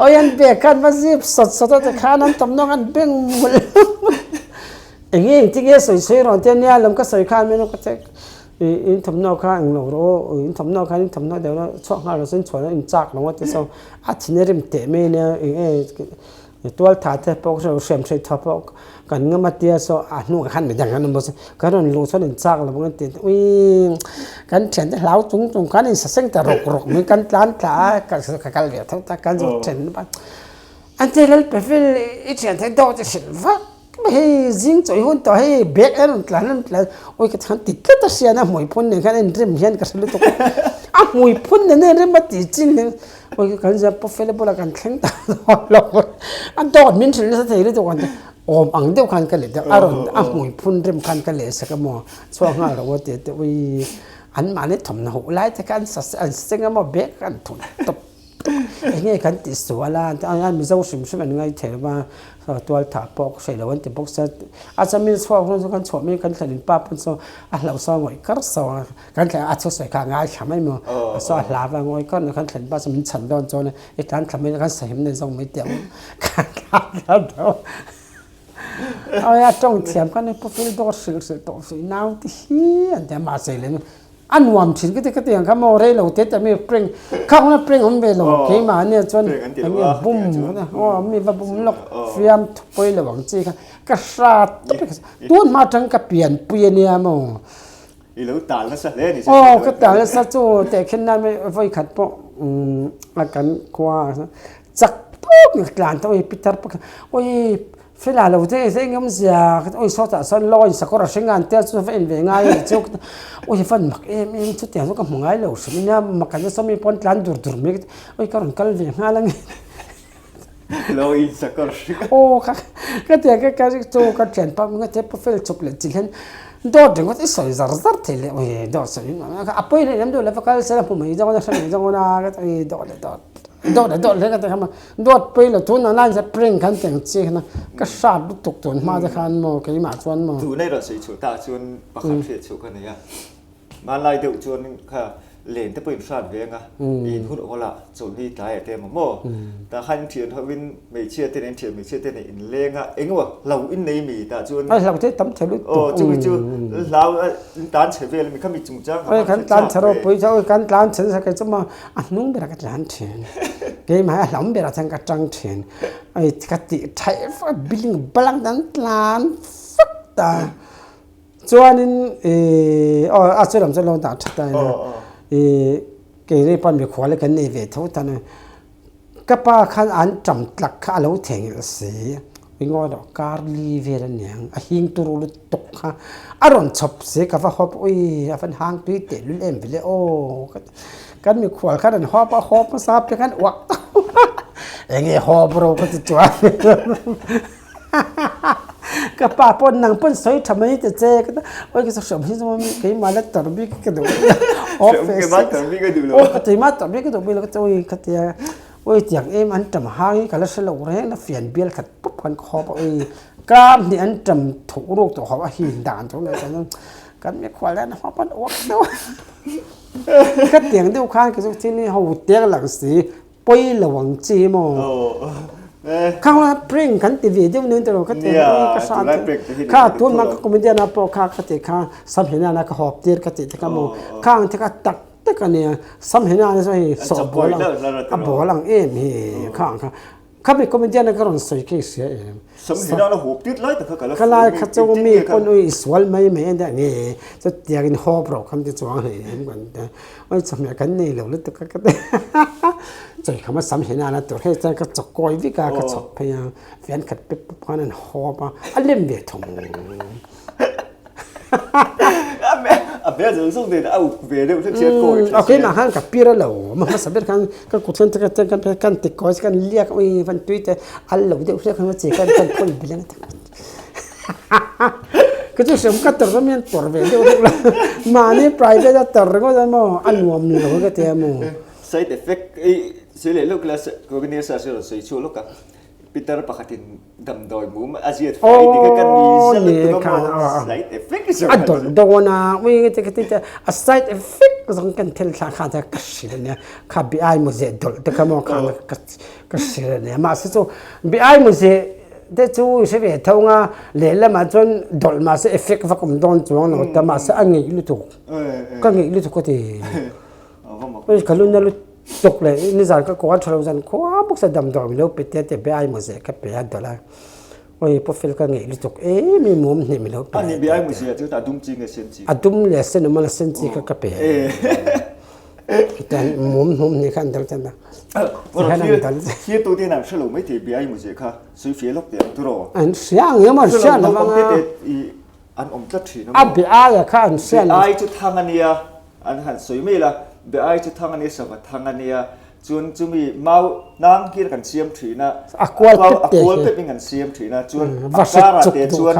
awi an bag khan va zip sawt sawt a tikhan an thawmhnaw khan beng mawlh eng nge engtin nge sawi sawi rawh te nia lawm ka sawi khan min ka check in thawmhnaw kha englo rawh u in thawmhnaw khan in thawmhnaw deuh la chhuak nghal rawh se in chhuah loh in chak lo a ti so a thin a rim teh mai ania eng nge tual tha te pawh ka hriam hriat tha pawh kan ngam a tia saw a hnuah khan midang an awm bawk si kan rawn luh chuan in chak lo ang an ti uii kan thian te hlau chung chung khan in saseng ta rawk rawk mai kan tlan thla a ka kal ve tho ta kan zawt then an ti lal pe vel i thian te dawt i hrilh vak. Hei zing chawi hun tawh hei bag a rawn tlan a rawn tlan awi ka chhan ti tlat a hriat a hmui phun nen khan a inrem hian ka hre lutuk a a hmui phun nen a inrem a tih chin hian awi kan zia pu fela bulah kan thleng ta dawn lo a dawt min hrilh nasa thei lutuk ang awm ang deuh khan ka let deuh a rawn a hmui phun rem khan ka leh sak a maw chhuak nghal rawh aw tih te ui an mahni thawmhnaw huh lai te kha an sa an seng a maw bag an thawm tawp. Eng nge kan tih sual a, a Mizo hrim hrim an ngai thei lova, tual thah pawh ka hre lo an ti bawk sia, a chuan min chhuak hun chu kan chhuah mai kan thlen in pa pawn saw a hlauh saw ngawih kar saw a, kan thlen a thusawi kha a ngaithla mai maw, a saw a hlau a ngawih kar kan thlen pa chu min chhan dawn chuan i tlan thla mai kan sahim nei zawk mai teh ang kan tlan thla dawn a tawng thiam khan pu fil dawt hrilh hrilh tawh suih nau te hi an ti a mahse lem A nuam thin ka ti ka ti ang kha maw rei lo te te mi prank kha hunah prank awm ve lo keimah ania chuan enge bum aw mi va bum lawk fiam thu pawi lo ang chi kha ka hrat tawp a tun hma atang ka pian pui ania maw I lo tal nasa hle a ni aw ka tal nasa chu tehkhin nan vawi khat pawh a kan khua chak tawk tlan tawh a pitar pakhat awi Fela lo te te engem zia oi sawtah sawn law in sakawr a hring a an tel chu va en ve ngai a ni chu oi van mak em em chutiang chu ka hmu ngai lo hrim ania mak an sawmi pawn tlan dur dur mai oi ka rawn kal ve nghal ange Law in sakawr hring aw ka ka tia ka ka chu ka thianpa nga te pu fel chawp leh chilh hian. Dawt ringawt i sawi zar zar thei leh ui dawt sawi a pawi leh lem deuh leh va kal sela hmu mai zawng a hre mai zawng a ka ti ui dawt leh dawt dawt leh dawt hle ka ti kha maw dawt pawi lo tun ah lai prank khan teng chi khan a ka hrat lutuk tun hma te khan maw keimah chuan maw. Tun erawh sawi chhuah ta chuan pakhat hriat chhuah ka nei a. Hmanlai deuh chuan kha len te pawh in hrat ve anga in hun awl ah chawlhni tlai ah te emaw maw tah khan in thian ho in hmeichhia te nen in thian hmeichhia te nen in leng a eng emaw hlo in nei mi tah chuan Ai hlo te tam thei lutuk aw chumi chu hlau in tan chhe vel ami khami chungchang kha kan tlan chhe ropui chu oi kan tlan chhe nasa kei chu maw a hnung berah ka tlan thin keimah hi a hlauhawm berah chuan ka tang thin oi ka tih thaih vak building balang te an tlan vak ta. Chuanin ih aw a chu lam chu lo dah tha ta ila ih keini pawn mikhual hi kan nei ve tho tan a, ka pa khan an ṭam tlak kha a lo theihnghilh si, ringawi loh kar li vel a niang a hing turu lutuk kha a rawn chhawp si ka va hawp ui a van hang tui tehlul em vile aw ka ti kan mikhual khan an hawp a hawp hmasa te khan uak eng nge hawp ro ka ti chuan. Ka pa pawh nang pawn sawi tha mai ta che ka ta oi ka hriam hi chuan keimah la tar bik ka duh keimah tar bik ka duh lo aw keimah tar bik ka duh bik lo ka ti oi ka tia oi tiang em an tam hang hi ka la hre lo reng a fian bial khat pup khan ka hawp a oi kar hnih an tam thuk ruk tawh ho a hin dan chu nge chuan kan mikhual hian a hma pawn uak deuh ka tiang deuh khan ka chu thil hi ho tek lang si Pawi lo ang chi maw? Khang la prank kan ti ve deuh nen tiraw ka ti ka hra kha tun ma ka comedian a pawh kha ka ti kha sam hena ka hawp tir ka ti te kha maw khang te kha tak tak ania sam hena chu hei sawh bawl ang a bawl ang em hi khang kha khami comedian a ka rawn sawi khi hria em Sam hena la hawp tir lai tak kha ka la ka lai kha chu mi pawn ui sual mai mai a nia nge chutiang in hawp rawh kha ti chuang hlei em kan ti Oi chawhmeh kan nei lo lutuk a ka ti. Chawi kham a sam hian a tur hei chuan ka chawk kawi vek a, ka chawk phei a, fian khat pep pawp khan an hawp a, a lem ve thung. A hmel zawng zawng nen a uk ve deuh hlek sia kawi tha sia. Keimah khan ka pir a lo, a hmasa ber khan ka kut khan kan kan kan ti kawi kan liak ui van tui te al lo deuh hlek khan chi khan kan khawi bil ang. Ka chu hriam ka tar ram hian tawrh ve deuh deuh la mahni private a tar ringawt a maw a nuam lo ka ti a maw. Side effect i sawi leh lawk la Kawngnia sa chu rawn sawi chhuak lawk a Peter pakhatin damdawi mum a ziat fai ti kha ka ni zet lutuk a maw side effect zawng a dawlh dawn a ui ka ti te a side effect zawng kan thil thlah khan ka hrilh ania kha bi ai maw zeh dawlh te kha maw kha ka hrilh ania mahse chu bi ai maw zeh te chu i hre ve tho nga lehlamah chuan dawlh mahse effect vak awm dawn chuang lo ta mahse a ngeih lutuk ka ngeih lutuk ka ti ka lu na lutuk leh nizan ka kual tha lo zan khua bawk se damdawi min lo pe te te be ai maw zeh ka pe a dawlh a oi pu fel ka ngeih lutuk em em awm hnih min lo pe ani be ai maw zeh chu a dum chi nge sen chi a dum leh sen awm a sen chi kha ka pe Tian mum hnum ni khan dal chan Thlir tu te hian an hre lo mai thei bia i mu zeh kha sui fia lawk teh ang turaw. An hria ang em an hria lo anga. An awm tlat thin a maw. A be aia kha an hria lo. Be ai chu thang a nia an han sawi mai la be ai chu thang a nia sava thang a nia chuan chumi mau hnang hi kan siam thin a a kual pep a kual pep in kan siam thin a chuan a karah te chuan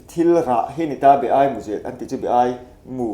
thil rah hi ni ta be ai mu zeh an ti chu be ai mu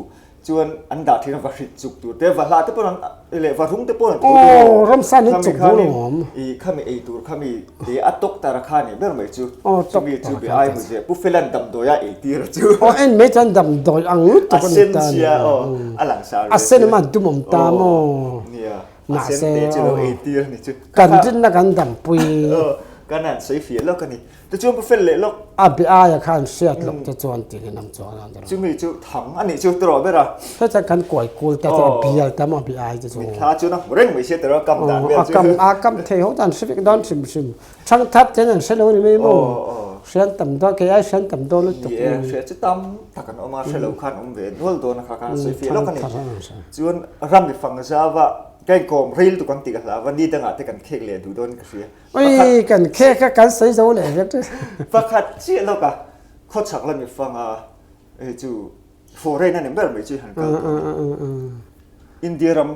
Chuan an dah thin a va hrit chuk tur te, va hlah te pawn an leh va rung te pawn an tho tur a. Aw, ramsa ni chuk bur a awm. I khami ei tur khami te a tawk tar a kha ni ber mai chu. Aw, tawk Chumi chu be ai mu zia Pu Felan damdawi a ei tir a chu. Aw, en mai chuan damdawi ang lutuk a ni ta. A sen sia aw, a langsar ve. A sen awm a dum awm ta maw. Nia, a sen te chu lo ei tir a ni chu. Kan rinna kan dampui. Aw, kan han sawi fiah lawk a ni. Tichuan pu fel leh lawk. A be aia khan hriat loh te chuan tiin an chuan a ni. Chumi chu thang a nih chu tawrh ber a. Heta kan kuai kul ta chu a bial ta maw a be ai te chu. Mitthla chuan a hmu reng mai sia tawrh a kam dan vel chu. A kam a kam thei ho dan hre vek dawn hrim hrim. Thang thap ten an hre lo ni mai maw. Hrian tam dawn kei ai hrian tam dawn lutuk. Ni e, hria chu tam tak an awm a, hre lo khan awm ve nual dawn a kha khan a sawi fiah lawk a ni. Chuan ram i fang zava ka inkawm ril tuk ang tih ka hlau va, ni dangah te kan khek leh duh dawn ka hria. Ui kan khek a kan sawi zo leh vek. Pakhat chiah lawk a khawchhak lam i fang a hei chu foreign a ni ber mai chu han kal tawh a ni. India ram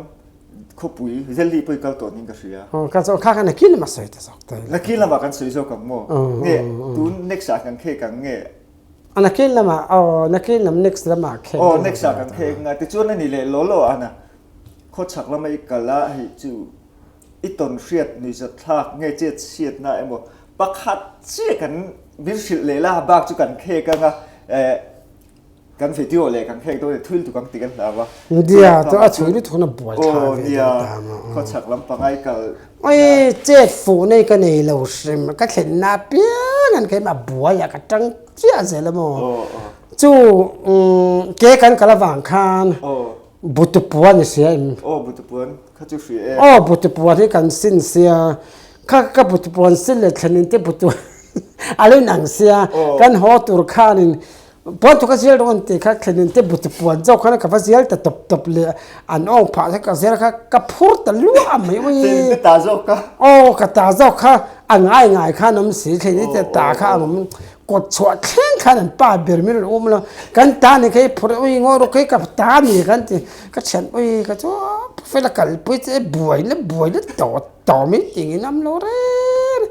khawpui Delhi pawh i kal tawh niin ka hria. Aw ka zawh kha kha nakin lamah sawi ta zawk ta ila. Nakin lamah kan sawi zawk ang maw? Nge tun next ah kan khek ang nge? A nakin lamah aw nakin lam next lamah khek. Aw next ah kan khek nga tichuan a ni leh law law a na khawchhak lama i kal a hei chu i tawn hriat nuihzat thlak nge chet chhiatna emaw pakhat chiah kan min hrilh leh la bak chu kan khek anga eh Kan video leh kan khek dawn e thil tuk ang ti kan hlau a. Nia chu a chhui lutuk na buai thla ve deuh ta maw. Khawchhak lampang ai kal. Oi chet fuh nei ka nei lo hrim ka thlen na apiang an keimah buai ah ka tang chiah zel a maw. Chu ke kan kal avang khan butupuan i hria em? Aw butupuan kha chu hria e. Aw butupuan hi kan sin sia kha ka butupuan sin leh thlenin te butu a lo inang sia kan haw tur khanin Puan chu ka zial dawn tih kha thlenin te but puan zawk khan ka va zial ta tawp tawp leh an awng phah kha ka zial kha ka phur ta luah mai ui. Thlenin te ta zawk kha. Aw ka ta zawk kha a ngai ngai khan awm si thlenin te ta kha an awm kawt chhuah thleng khan an pa ber min rawn um lo kan ta ni kha i phur ui ngaw rawk hi ka ta ni kan ti ka thian ui ka chu fela kalpui che buai na buai na tawh tawh mai tingin am lo reng.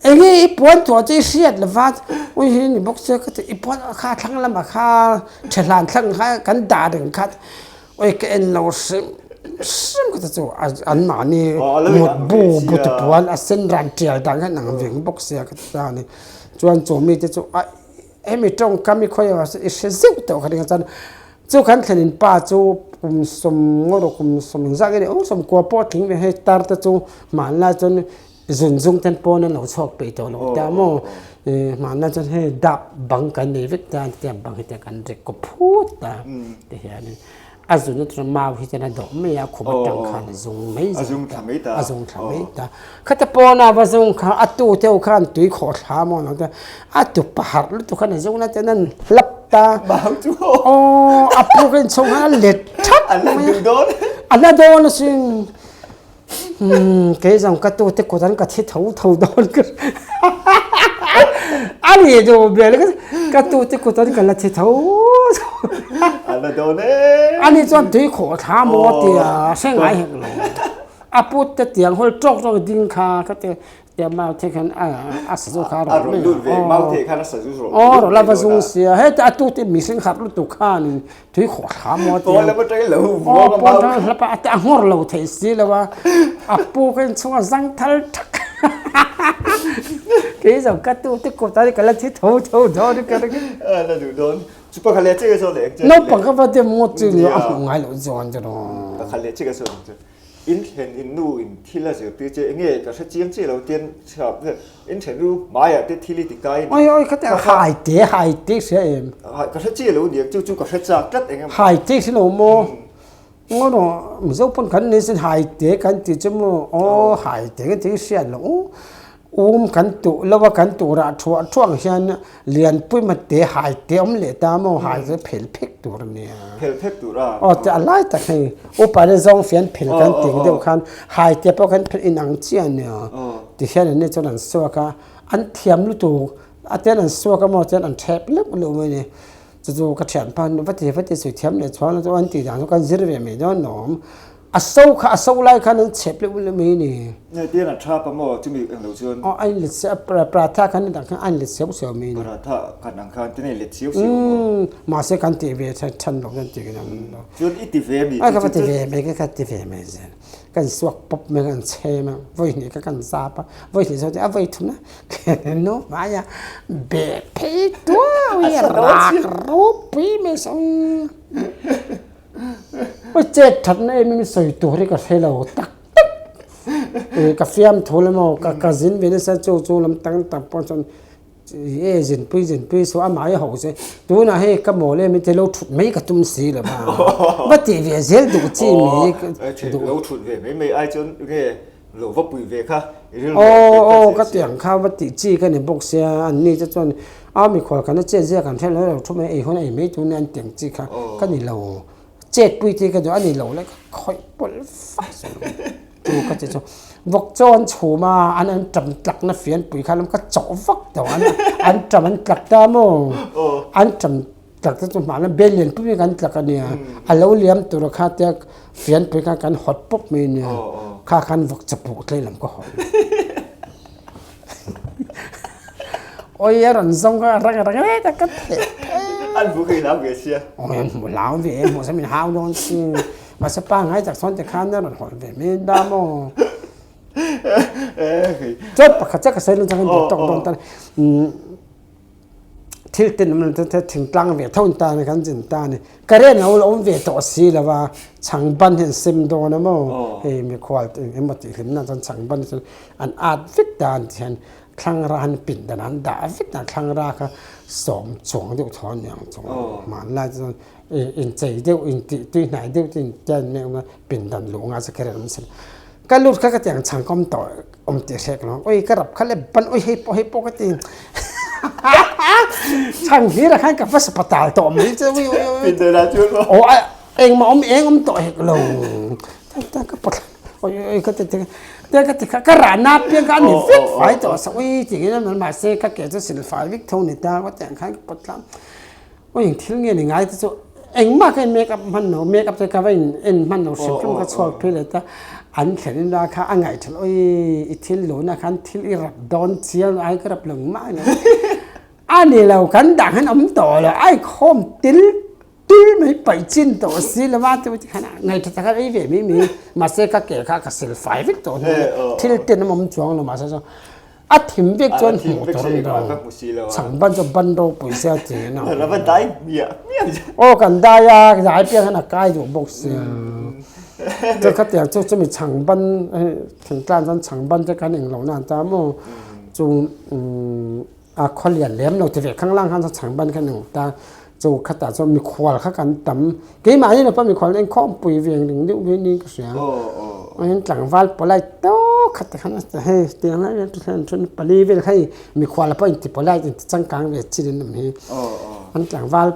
Enge i puan tuah chu i hriat lova, ui hi ni bawk se ka ti, i puan kha thlang lamah kha tha hlan thlang kha kan dah reng kha ui ka en lo hrim hrim ka ti chu anmahni mutbu butu puan a sen ran tial dan khan ang veng bawk sia ka ti ta a ni. Chuan chu mite chu a hemi tawngkam i khawi ah i hre zeuh tawh ka ring a chuan chu kan thlenin pa chu kum sawm ngaw rawh kum sawm engzah nge ni aw sawmkua pawh a tling ve hei tar te chu hmanlai chuan Zun zung ten pawn an lo chhuak peih tawh lo ta maw? Hmanna chuan hei dap bang kan nei vek ta tia bang hi te kan rek kaw phut ta ti hian a zun atanga mau hi chuan a dawh mai a khum atang khan a zung mai a zung thla mai ta a zung thla mai ta khata pawna va zung kha a tu teuh khan tui khawh thla maw lo te a tu paharh lutuk khan a zung na ten an hlap ta mau chu aw a puk in chhung khan a let thap a la duh dawn a la dawn asin Umm kei zawng ka tute kut an ka thi tho tho dawn ka a ni duh ber ka tute kut an ka la thi tho tho a la dawn e ani chuan tui khawh thla maw tia hre ngai hek lo a put te tiang hawl tawk tawk ding kha ka ti tia mau the khan a a sazu kha a rawn lut ve mau the khan a sazu rawn aw rawn la va zung sia heta a tute mihring harh lutuk khanin Tui khawh thla maw tia. Pawn lam atangin lo vuang a mau. Pawn hlap a a nghawr lo thei si lo a. A pu ka inchhung a zang thal thak. Kei zawng ka tu te kut a ka la thi tho tho dawn ka ring. A la duh dawn. Chu pakhat leh chiah ka sawn leh ang che. Naupang ka va dem ngawt chu ni a hmuh ngai loh chuan chu rawh. Pakhat leh chiah ka sawn ang che. In thlen in nu in thil a zirtir che enge ka hre chiang chiah lo tian in then nu hmaiah te thil i ti kai a ni. Oi oi ka ti hai te hai te hria em. Ka hre chiah lo aniang chu chu ka hre chak tlat eng emaw. Hai te hre lo maw ngaw rawh Mizo pawn kan nei sin hai te kan ti chu maw aw hai te kan ti hriat loh Um kan tuh lo a kan tuh rah thuah thuah ang hian lianpui mate hai te awm leh ta maw hai chu phel phek tur a nia. Phel phek tur a. Aw te a lai tak hei upa te zawng fian phel kan ting deuh khan hai te pawh khan phel inang chiah a nia. Ti hian anni chuan an suak a an thiam lutuk a ten an suak a maw chuan an thep leuh leuh mai a ni. Chu chu ka thianpa va ti va ti sawi thiam leh chuan chu an tih dan chu kan zir ve mai dawn lawm. A so kha a so lai khan an chep leuh leuh mai a ni. Nge tiang a tha pa maw chumi eng lo chuan. Aw a in let se paratha khan dang khan a in let siau siau mai a ni. Paratha khan ang khan tinei let siau siau maw. Mahse kan tih ve than lo kan tih kan lo. Chuan i ti ve mi chu. Ka va ti ve mai ka ti ve mai zel. Kan suak pawp mai kan chhem a vawi hnih kha kan zap a vawi hnih zawh a vawi thum na nu hmai a beh phei tuau i rak ropui mai sawi. Oi chet thatna em em sawi tur hi ka hre lo tak tak. Ka fiam thu lam aw ka ka zin ve nasa chu chu lam tang tak pawh chuan e zin pui zin pui saw amah hi ho se tunah hei ka mawl em te lo thut mai ka tum si lo va va tih ve zel duh chi mi duh lo thut ve mai mai ai chuan nge lo va pui ve kha aw aw ka tiang kha va tih chi ka ni bawk sia an ni te chuan a mikhual kan chet zia kan hre lo lo thu mai ei hun ei mai tun an tiang chi kha ka ni lo chet pui te ka duh a ni lo le ka khawih pawlh fak chu ka ti chu vawk chaw an chhum a an an tam tlak na fian pui kha lam ka chawh vak tawh an an tam an tlak ta maw an tam Tlak te chu hmah la bel lian pui mai kan tlak a nia a lo liam tur kha tia fian pui kha kan hawt pawp mai a nia kha khan vawk chapuh tlei lam ka hawt. Oi a rawn zawng kha rang rang reng a ka theh phei. An hmu khi hlau ve sia. Oi an hmu hlau ve e, hmu se min hau dawn si. Mahse pangngai tak chuan tikhan a rawn hawlh ve mai da maw. Chuan pakhat chiah ka sawi dawn chuan kan duh tawk dawn ta. Thil ten awm lo te thingtlang ve tho ta ni kan zin ta ni. Current a lo awm ve tawh si lo a, chhangban hi an sem dawn a maw. Hei mikhual eng emaw tih hlim nan chuan chhangban hi chuan an at vek ta an ti hian thlangra han pin dan an dah vek ta thlangra kha sawm chuang deuh thaw a ni ang chu hmanlai chuan inchei deuh intih tui hnai deuh te intian mek a pindan luh nga chu kher an sel ka lut kha ka tiang chhang kawm tawh awm tih hrek lo oi ka rap kha le ban oi hei pawh hei pawh ka ti chhang hlir ah khan ka va sapatal tawh mai chu ui ui ui pindan ah chuan maw aw engmah awm eng awm tawh hek lo ka pawt oi oi ka ti te ka ti kha ka rah na piang kha a ni vek fai tawh sa ui ti in an mahse ka ke chu sil fai vek tho ni ta ka tiang khan ka pawt tlang ui eng thil nge ni ngai te chu engmah kha in make up hman lo make up te ka va in en hman lo hrim hrim ka chhuak phei leh ta an thlen in la kha a ngaih tha ui i thil lu na khan thil i rap dawn chiang ai ka rap lo mah a ni lo kan dah khan awm tawh lo ai khawm til Tul mai paih chin tawh si lo a ti khan ngaihṭha tak a ei ve mai mai mahse ka ke kha ka sil fai vek tawh hnu thil ten awm chuang lo mahse chuan a thim vek chuan hmuh tur a ni lo chhang ban chu ban ropui sia ti in a aw kan dai a dai piang hian a kai duh bawk sia chu khatiang chu chumi chhang ban thingtlang chuan chhang ban te kan englo na an ta maw chu A khaw lian lem lo ti ve khanglang khan chhang ban khan eng ta chu khatah chuan mikhual kha kan tam keimah hi lawpa mikhual inkhawm pui ve ang ding deuh hi niin ka hria a tlangval polite tawk khat te khan hei tiang lai vel te hian then pali vel kha hei mikhual pawh inti polite inti changkang ve chin an awm hi an tlangval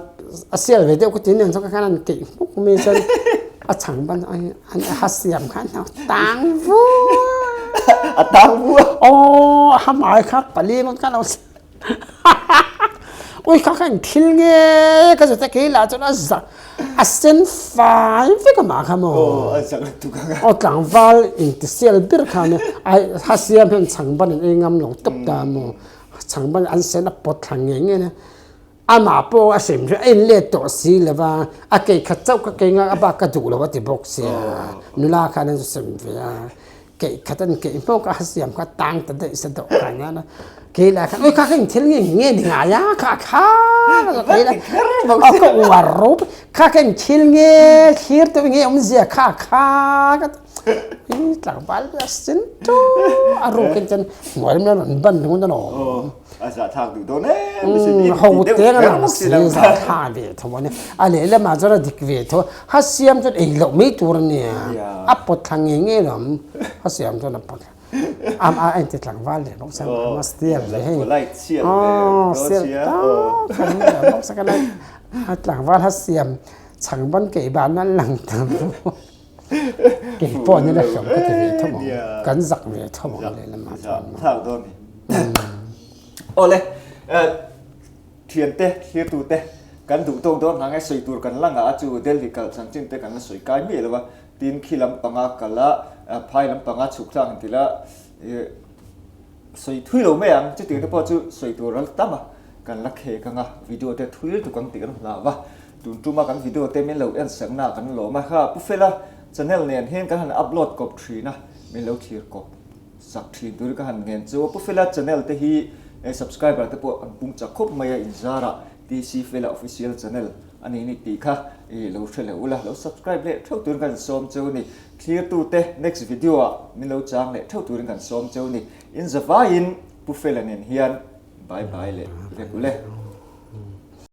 a sial ve deuh ka ti nen chuan khan an keih hmuk mai chuan a chhang ban an ha siam khan a tang vur a tang vur aw a hmai kha pali ngawt khan lo ui kha khan thil nge ka zeta kei lah chuan a za a sen fai vek amah kha maw aw a zak lutuk ang aw tlangval intisial ber khan ai ha siam hian chhang ban an ei ngam lo tawp ta maw chhang ban an sen a pawt thla nge nge na Amah pawh a hrim hrim a inlet tawh si lo va, a kei khat chauh ka kei nghak a bak ka duh lo a ti bawk sia. Nula khan an sem ve a, keih khat an keih hmawk a, a siam kha tang ta daih sa dawh khan a, kei lah khan ui kha kha engthil nge nge ni ngai a kha kha kei lah a ka uar ro kha kha engthil nge thlir tawh nge awmzia kha kha ka ti tlangval a sen ṭuah a rukin chuan hnuai lam an ban ringawt alawm. A zahthlak duh dawn em a sin in Ho te a lang si zahthlak ve tho a nia. A lehlamah chuan a dik ve tho a, ha siam chuan ei loh mai tur a nia. A pawt thla ngei ngei lo ang, ha siam chuan a pawt thla. A a inti tlangval leh bawk sia, a sial ve hei. Aw sial tak a ni bawk sia ka la a tlangval ha siam chhang ban keih ban a lang ta bawk. Kei pawh ni la hlawm ka ti ve tho ang, kan zak ve tho ang lehlamah chuan. Thlak dawn ni. Awle, thiante, thirtute, kan duh tawk dawn hna nge sawi tur kan la ngah a chu Delhi kal chanchin te kan la sawi kai miah lo va, tin khi lampanga kal a, phai lampanga chhuk thlak han ti la, sawi thui lo mai ang, chutiang te pawh chu sawi tur a la tam a, kan la khek ang a, video te thui lutuk ang tih kan hlau va. Tun tuma kan video te min lo en sakna kan lawm a, kha Pu Fela channel nen hian kan han upload kawp thin a, min lo thlir kawp sak thin turin ka han ngen chu a. Pu Fela channel te hi subscriber te pawh an pung chak khawp mai a, inzarah TC Fela official channel a ni ni tih kha i lo hre leh ula, lo subscribe leh theuh turin kan sawm cheu a ni. Thlirtu te next video ah min lo chang leh theuh turin kan sawm cheu a ni. Inzavaiin Pu Fela nen hian bye bye leh vek ule.